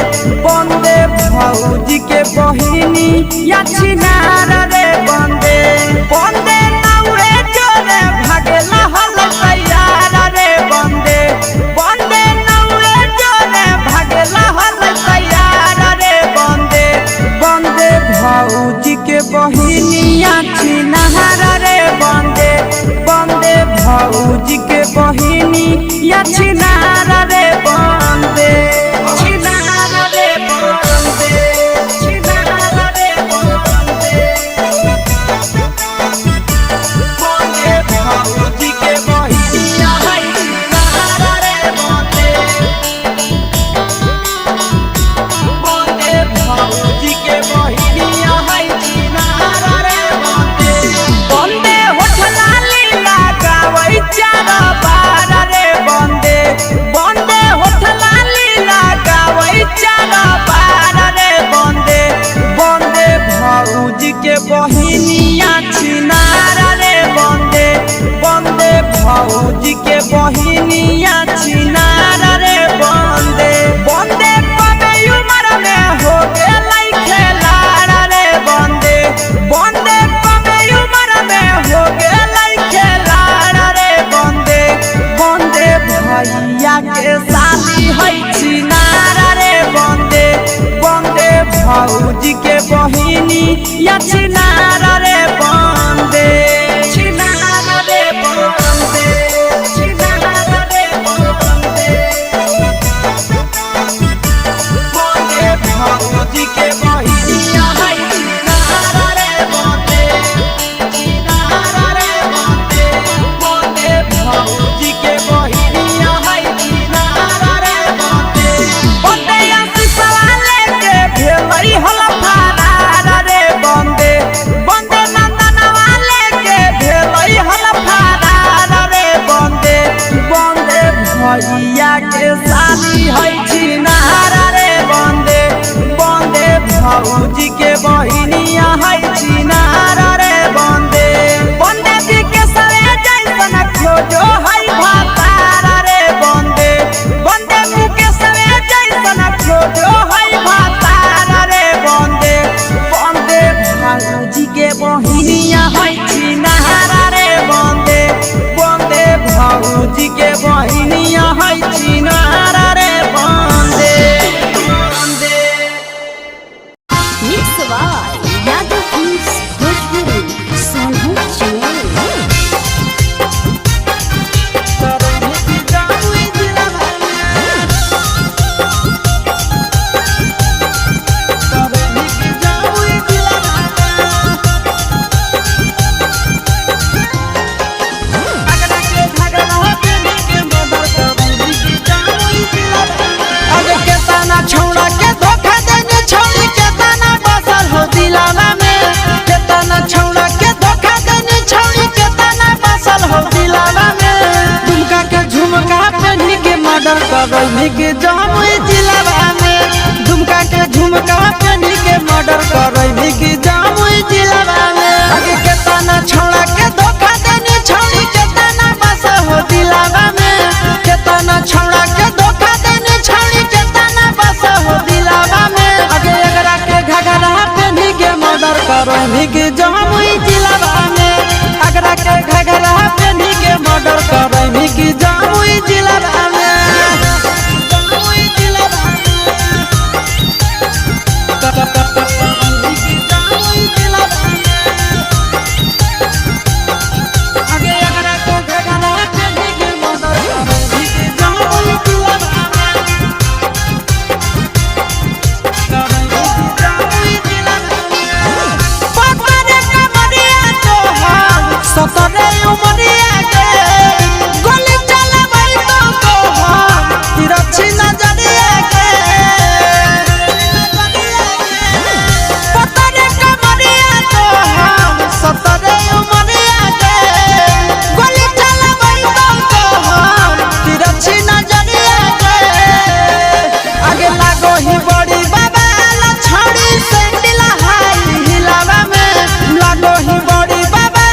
Speaker 4: बंदे भौजी के बहिनी या छिनारा रे बंदे बंदे नाउए जोरे भागेला हल तैयार रे बंदे बंदे नाउए जोरे भागेला हल तैयार रे बंदे बंदे भौजी के बहिनिया छिनारा रे बंदे बंदे भौजी के बहिनी या छिनारा रे बंदे छिनारा रे बंदे छिनारा रे बंदे बंदे भौजी के बहिनिया है छिनारा रे बंदे बंदे भौजी के बहिनिया है छिनारा रे बंदे बंदे होठ लाली लगावै चार बार रे बंदे बंदे होठ लाली लगावै चार बार रे बंदे बंदे भौजी के बहिनिया छिनारा रे बंदे बंदे भौजी के बहिनिया छिनारा रे बंदे बंदे पबे उमर में हो गेलै खेलारा रे बंदे बंदे पबे उमर में हो गेलै खेलारा रे बंदे बंदे भैया बहिनिया छिनार रे बंदे छिनार रे बंदे छिनार रे बंदे बंदे भौजी के बहिनिया है छिनार रे बंदे छिनार रे बंदे बंदे भौजी के बहिनिया है छिनार रे बंदे बंदे आशीषवा लेके भेलई हल फरार रे बंदे बंदे नंदनवा लेके भेलई हल फरार रे बंदे बंदे भैया के साली है छिनार रे बंदे बंदे भौजी के बहिनिया है छिनार रे बंदे बंदे जी के सरे जैसन खोजो है भातार रे बंदे बंदे मुके सरे जैसन खोजो है भातार रे बंदे बंदे भौजी के बहिनिया है छिनार रे बंदे बंदे भौजी के बहिनिया है छिनार रे बंदे बंदे
Speaker 2: mix by Yadav films Bhojpuri Sonu Channel.
Speaker 4: अरे केतना छौड़ा के धोखा देने छौड़ी केतना बसल हो दिलावा में केतना छौड़ा के धोखा देने छौड़ी केतना बसल हो दिलावा में झुमका के झुमका पहन के मर्डर करैनी के जमुई जिलावा में झुमका के झुमका पहन के मर्डर करैनी के जमुई जिलावा में अरे केतना छौड़ा के धोखा देने छौड़ी केतना बसल हो दिलावा में केतना छौड़ा के धोखा देने छौड़ी केतना बस हो दिलावा में अगे एकरा के घघरा पेन्ही के मर्डर करैनी के जमुई जिलावा में अगरा के घघरा पेन्ही के मर्डर करैनी के जमुई जिलावा में जमुई जिलावा में जमुई जिलावा में अगे एकरा के घघरा पेन्ही के मर्डर करैनी के जमुई जिलावा में सतरे उमरिया के गोली चलाबै तो तोहर तिरछी नजरिया के पतरे कमरिया तोहर सतरे उमरिया के गोली चलाबै तो तोहर तिरछी नजरिया के आगे लागो ही बड़ी बाबा छड़ी सैंडल हाई हिलावा में लागो ही बड़ी बाबा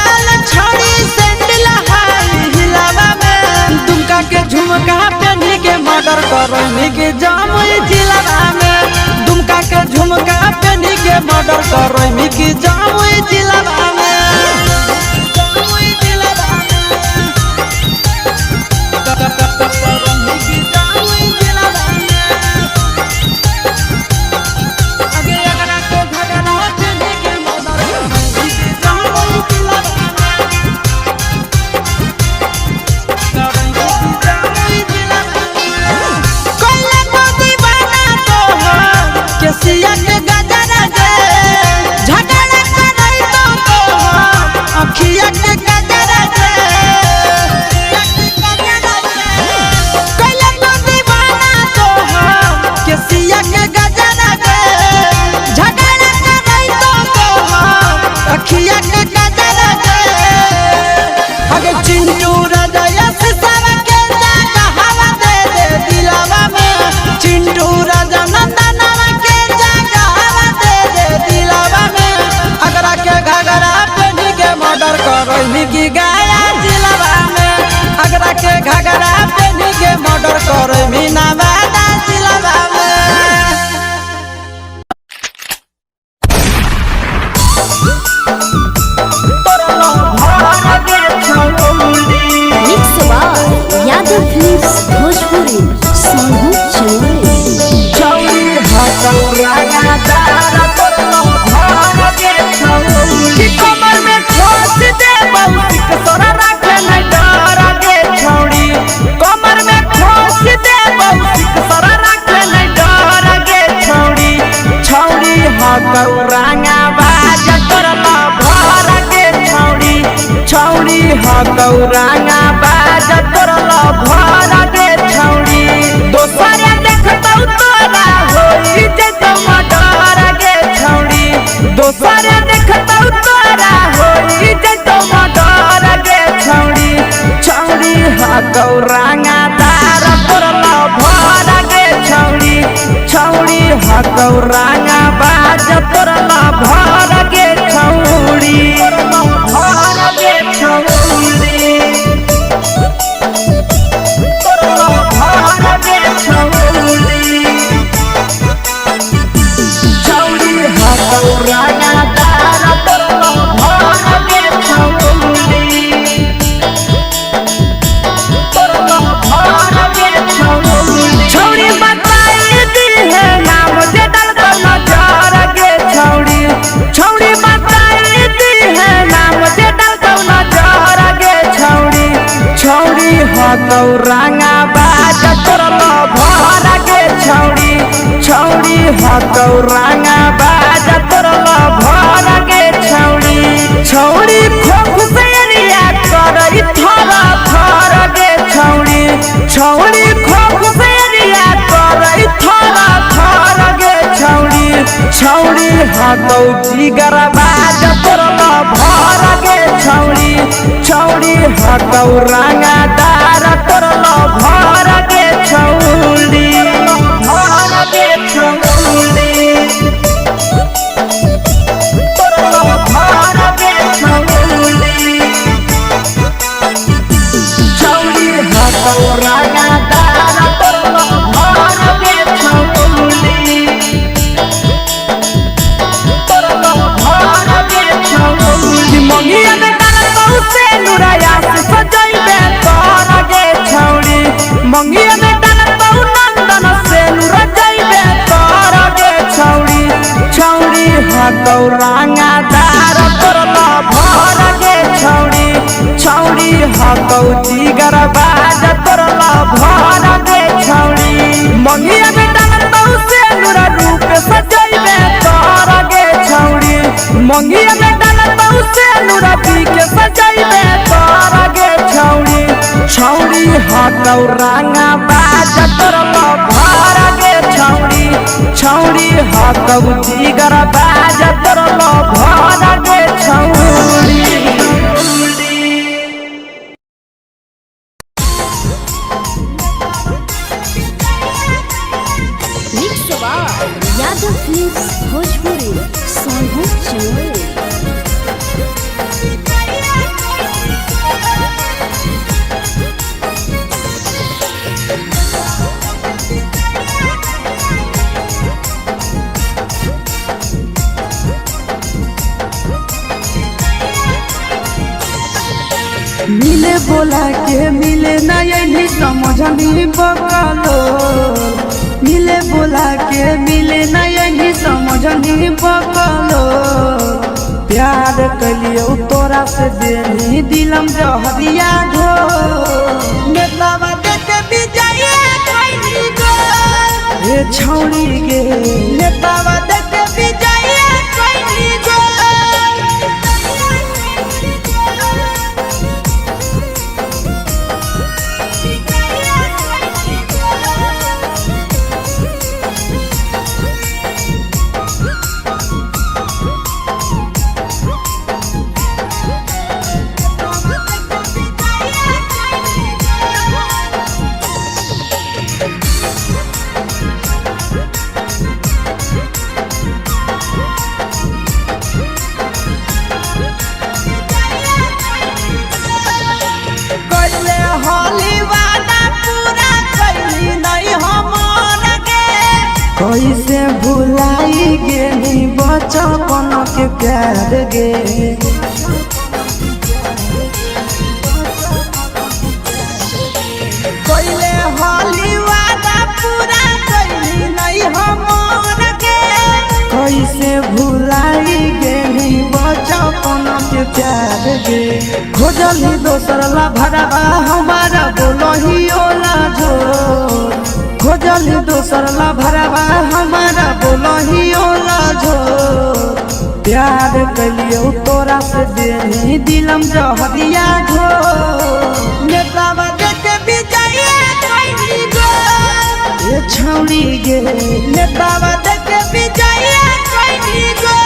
Speaker 4: छड़ी सैंडल हाई हिलावा में दुमका के झुमका पहनी के मर्डर करैनी के जमुई जिलावा में दुमका के झुमका पहनी के मर्डर करैनी के जमुई जिलावा में जमुई जिलावा में जमुई जिलावा में अगे अगरा के घगरा पेन्ही के मर्डर करैनी के जमुई जिलावा में कोइला मोती बना तोहर केसिया के गजरा गे झगड़ा करई तो तोहर अखिया के गजरा गे कोइला मोती बना तोहर केसिया के गजरा गे झगड़ा करई तो तोहर अखिया के गजरा गे अगे चिंटू राजा सारा के जागा हवा दे दे दिलावा में चिंटू राजा नंदनवा के जागा हवा दे दे दिलावा में अगरा के घगरा पेन्ही के मर्डर करैनी की गाया जिलावा में अगरा के घगरा पेन्ही के मर्डर करैनी नवादा जिलावा में
Speaker 2: Mix by Yadav films Bhojpuri Sonu Channel.
Speaker 4: हकौरांगा बाज तोर लभर गे छौड़ी दोसर देखतौ तोरा होई जेतौ मडर गे छौड़ी दोसर देखतौ तोरा होई जेतौ मडर गे छौड़ी छौड़ी हकौरांगा तार तोर लभर गे छौड़ी छौड़ी हकौरांगा बाज तोर लभर गे छौड़ी भर गे छौड़ी तोर लभर गे छौड़ी छौड़ी हकौरांगा तार तोर लभर गे छौड़ी छौड़ी बताई दी है नाम जे डलतो नजर गे छौड़ी छौड़ी बताई दी है नाम जे डलतो नजर गे छौड़ी छौड़ी हकौरांगा बाज तोर लभर गे छौड़ी छौड़ी हकौरांगा बाज तोर लभर गे छौड़ी छौड़ी खोख से अरिया करई थर थर गे छौड़ी छौड़ी खोख से अरिया करई थर थर गे छौड़ी छौड़ी हकौ जिगर बाज तोर लभर गे छौड़ी छौड़ी हकौ रांगा दार तोर लभर गे छौड़ी भर गे छौड़ी तोर लभर गे छौड़ी छौड़ी हकौरांगा दार तोर लभर गे छौड़ी तोर लभर गे छौड़ी मंगिया में डालतौ से नुराया से सजैबे तोर गे छौड़ी मंगिया में डालतौ नंदन से नुरा जैबे तोर गे छौड़ी छौड़ी हकौरांगा दार तोर लभर गे छौड़ी छौड़ी हकौ जिगर बाज तोर लभर गे छौड़ी मंगिया में डालतौ से नुरा रूप सजैबे तोर गे छौड़ी मंगिया में डालतौ से नुरा पी के सजैबे तोर गे छौड़ी छौड़ी हकौरांगा बाज तोर लभर गे छौड़ी छौड़ी हकौ जिगर बाज तोर लभर गे छौड़ी।
Speaker 2: Mix by Yadav films Bhojpuri Sonu Chamoli.
Speaker 1: मिले बोला के मिले नहीं समझनी बकलो मिले बोला के मिले नहीं समझनी बकलो प्यार कलियो तोरा से देनी दिलम जहरिया घो
Speaker 4: नेतावा देते विजय कैली गो
Speaker 1: हे छौड़ी गे
Speaker 4: नेतावा देते विजय कैली गो कैले होली वादा पूरा कैली नहीं हमर गे
Speaker 1: कैसे भुलाई गेली बचपन के प्यार गे
Speaker 4: कैले होली वादा पूरा कैली नहीं हमर गे
Speaker 1: कैसे भुलाई गेली बचपन के प्यार गे खोजली दोसर ला भरवा हमारा बोलही ओला जो खोजली दोसर ला भरवा हमारा बोलही ओला जो।
Speaker 4: प्यार कलियो तोरा से देनी दिलम जहरिया घो नेतावा देख विजय कोइनी गो ए छौड़ी गे नेतावा देख विजय कोइनी गो।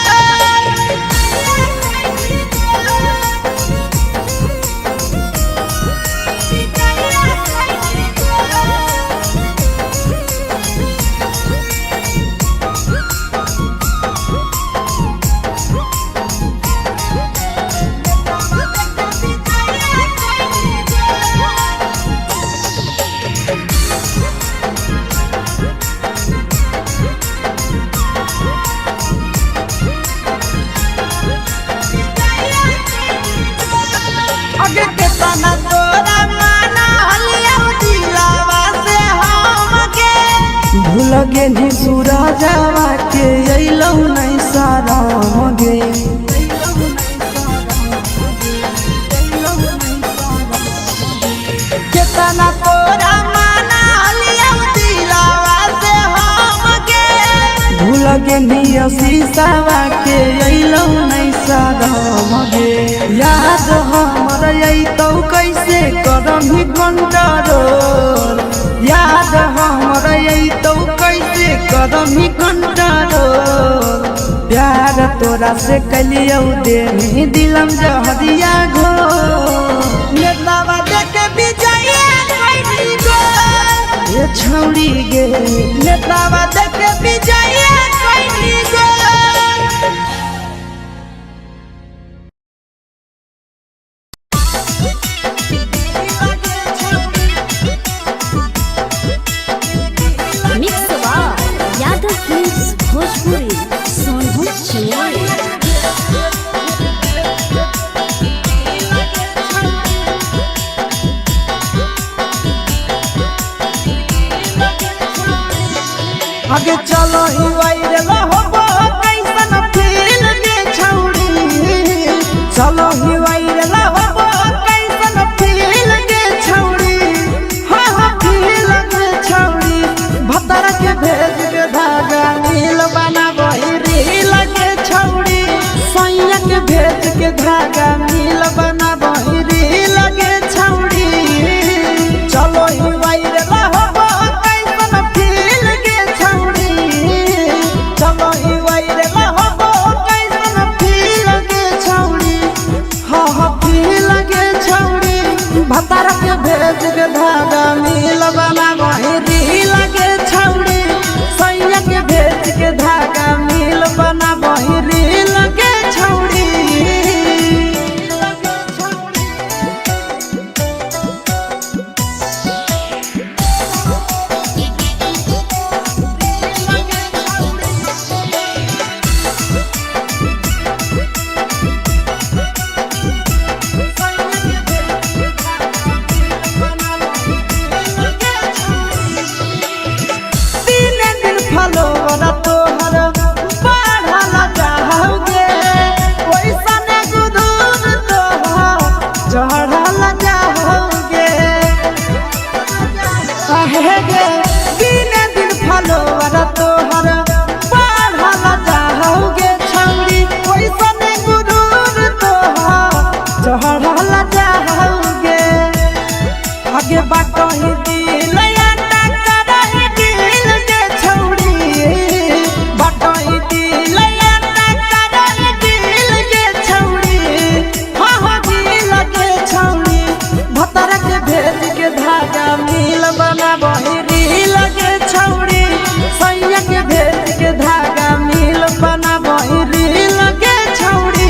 Speaker 4: अगे केतना तोरा माना हलिया दिलावा से हमके
Speaker 1: भूल गेनी सूरजवा के अइलौ नहीं शरम गे।
Speaker 4: केतना तोरा माना हलिया दिलावा से हमके
Speaker 1: भूल गेनी शीशावा के अइलौ नहीं शरम गे। याद हमर अइतौ कैसे करम ही कंट्रोल। याद हमर अइतौ कैसे करम ही कंट्रोल। प्यार तोरा से कलियौ देनी दिलम जहरिया घो।
Speaker 4: नेतावा देख विजय कोइनी गो
Speaker 1: ए छौड़ी गे
Speaker 4: नेतावा देख विजय कोइनी गो।
Speaker 2: Mix Yadav films Bhojpuri Sonbhadra Chennai.
Speaker 4: आगे चलो ही वायरल होबो कैसन फील गे छौड़ी। चलो ही वायरल होबो कैसन फील गे छौड़ी। हाँ हाँ फील गे छौड़ी। भतर के भेज के धागा नील बनाबही रील गे छौड़ी। सैया के भेज के धागा नील बनाबही रील गे छौड़ी। चलो ही वायरल होबो कैसन फील गे छौड़ी। चलो ही वायरल होबो कैसन फील गे छौड़ी। हाँ हाँ फील गे छौड़ी। भतार के भेज के धागा नील बनाबही रील गे छौड़ी। सैया के भेज के धागा नील बनाबही रील गे छौड़ी। तीन दिन फलोवर तोहर बढ़ल जाओगे। ओइसन गुदूर तोहर चढ़ल जाओगे। आहे गे तीन दिन फलोवर तोहर बढ़ल जाओगे छौड़ी। ओइसन गुदूर तोहर चढ़ल जाओगे। आगे बाटही दिल आटा करही दिल गे छौड़ी। बाटही दिल आटा करही दिल गे छौड़ी। हाँ हाँ दिल गे छौड़ी। भतर के भेज के धागा मिल बनाबही रील गे छौड़ी। सैया के भेज के धागा मिल बनाबही रील गे छौड़ी।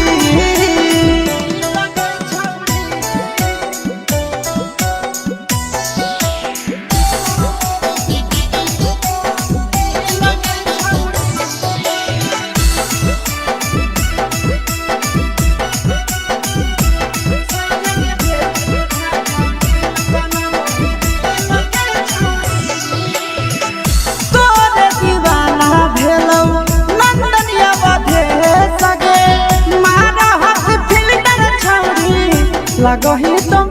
Speaker 4: तोरे दीवाना भेलौ नंदनिया बधे सगे। मारा हाथ फिल्टर छौड़ी लगही तुम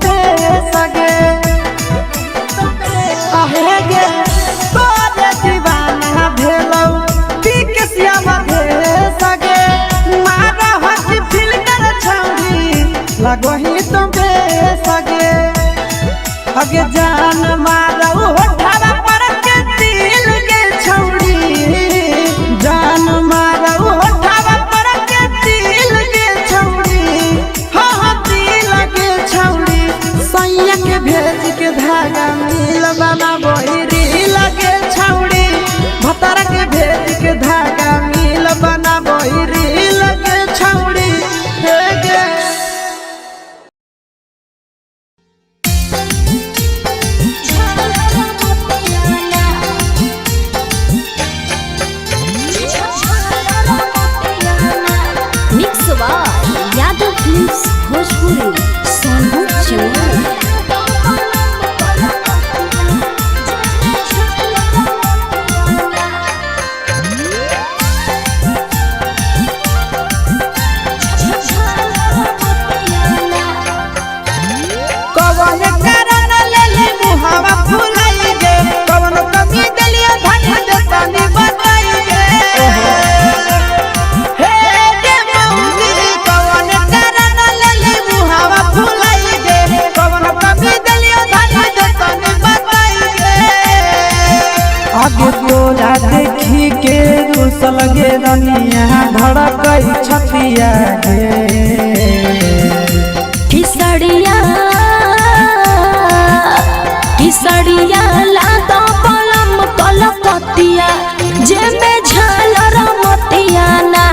Speaker 4: सगे। आहे गे तोरे दीवाना भेलौ पिकसिया बधे सगे। मारा लगही तो बेसगे। अगे जान मारऊ होठवा पर के दिल गे छौड़ी, जान मारऊ होठवा पर के दिल गे छौड़ी, हाँ हाँ दिल गे छौड़ी। सैया के भेज के धागा मिल बना बहिरी लगे छौड़ी, भतारा के भेज के धागा मिल बना बहिरी लगे छौड़ी। हे गे
Speaker 2: mix by Yadav films Bhojpuri Sonpur Jamui.
Speaker 4: कवन कारण लेले मुहावा फुलाई गे, कवन कमी देलियो धन देतानी बताई गे। हे गे मौगी कवन कारण लेले मुहावा फुलाई गे, कवन कमी देलियो धन देतानी बताई गे।
Speaker 3: आगे तोरा देखी के रूसल गे रनिया धड़कई छतिया गे।
Speaker 2: किसड़िया किसड़िया लादा पलम कलकतिया जेमे झालर मोतिया ना।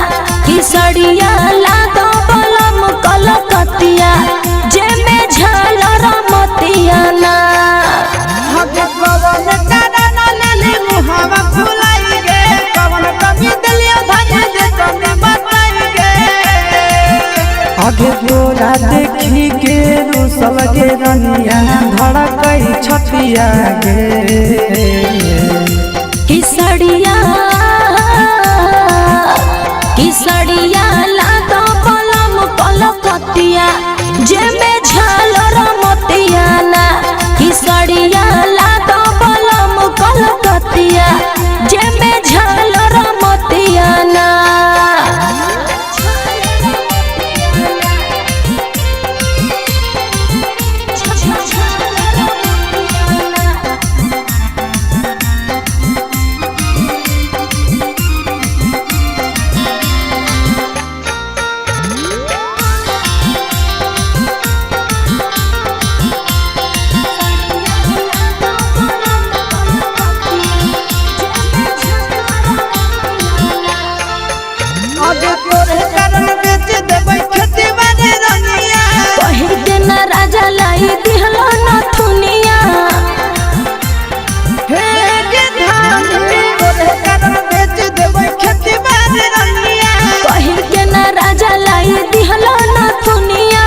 Speaker 2: किसड़िया लादा पलम कलकतिया जेमे झालर मोतिया ना।
Speaker 4: हगे कवन कारण लेले मुहावा फुलाई गे, कवन कमी देलियो धन देतानी बताई गे।
Speaker 3: आगे तोरा देखी के रूसल गे रनिया धड़कई छतिया गे।
Speaker 2: किसड़िया किसड़िया लादा पलम कलकतिया जेमे झालर मोतिया ना। किसड़िया लादा पलम कलकतिया जेमे झालर मोतिया ना।
Speaker 4: अगे तोरे कारण बेच देबै खेती बाड़ी रनिया,
Speaker 2: कही के ना राजा लाई दिहलो नथुनिया।
Speaker 4: हे गे धानी तोरे कारण बेच देबै खेती बाड़ी रनिया।
Speaker 2: कही के ना राजा लाई दिहलो नथुनिया।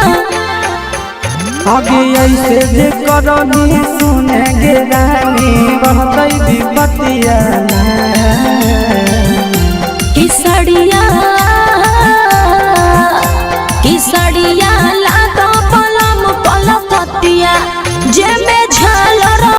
Speaker 3: आगे ऐसे जे करनी सुने गे रानी बढ़तई विपतिया ना।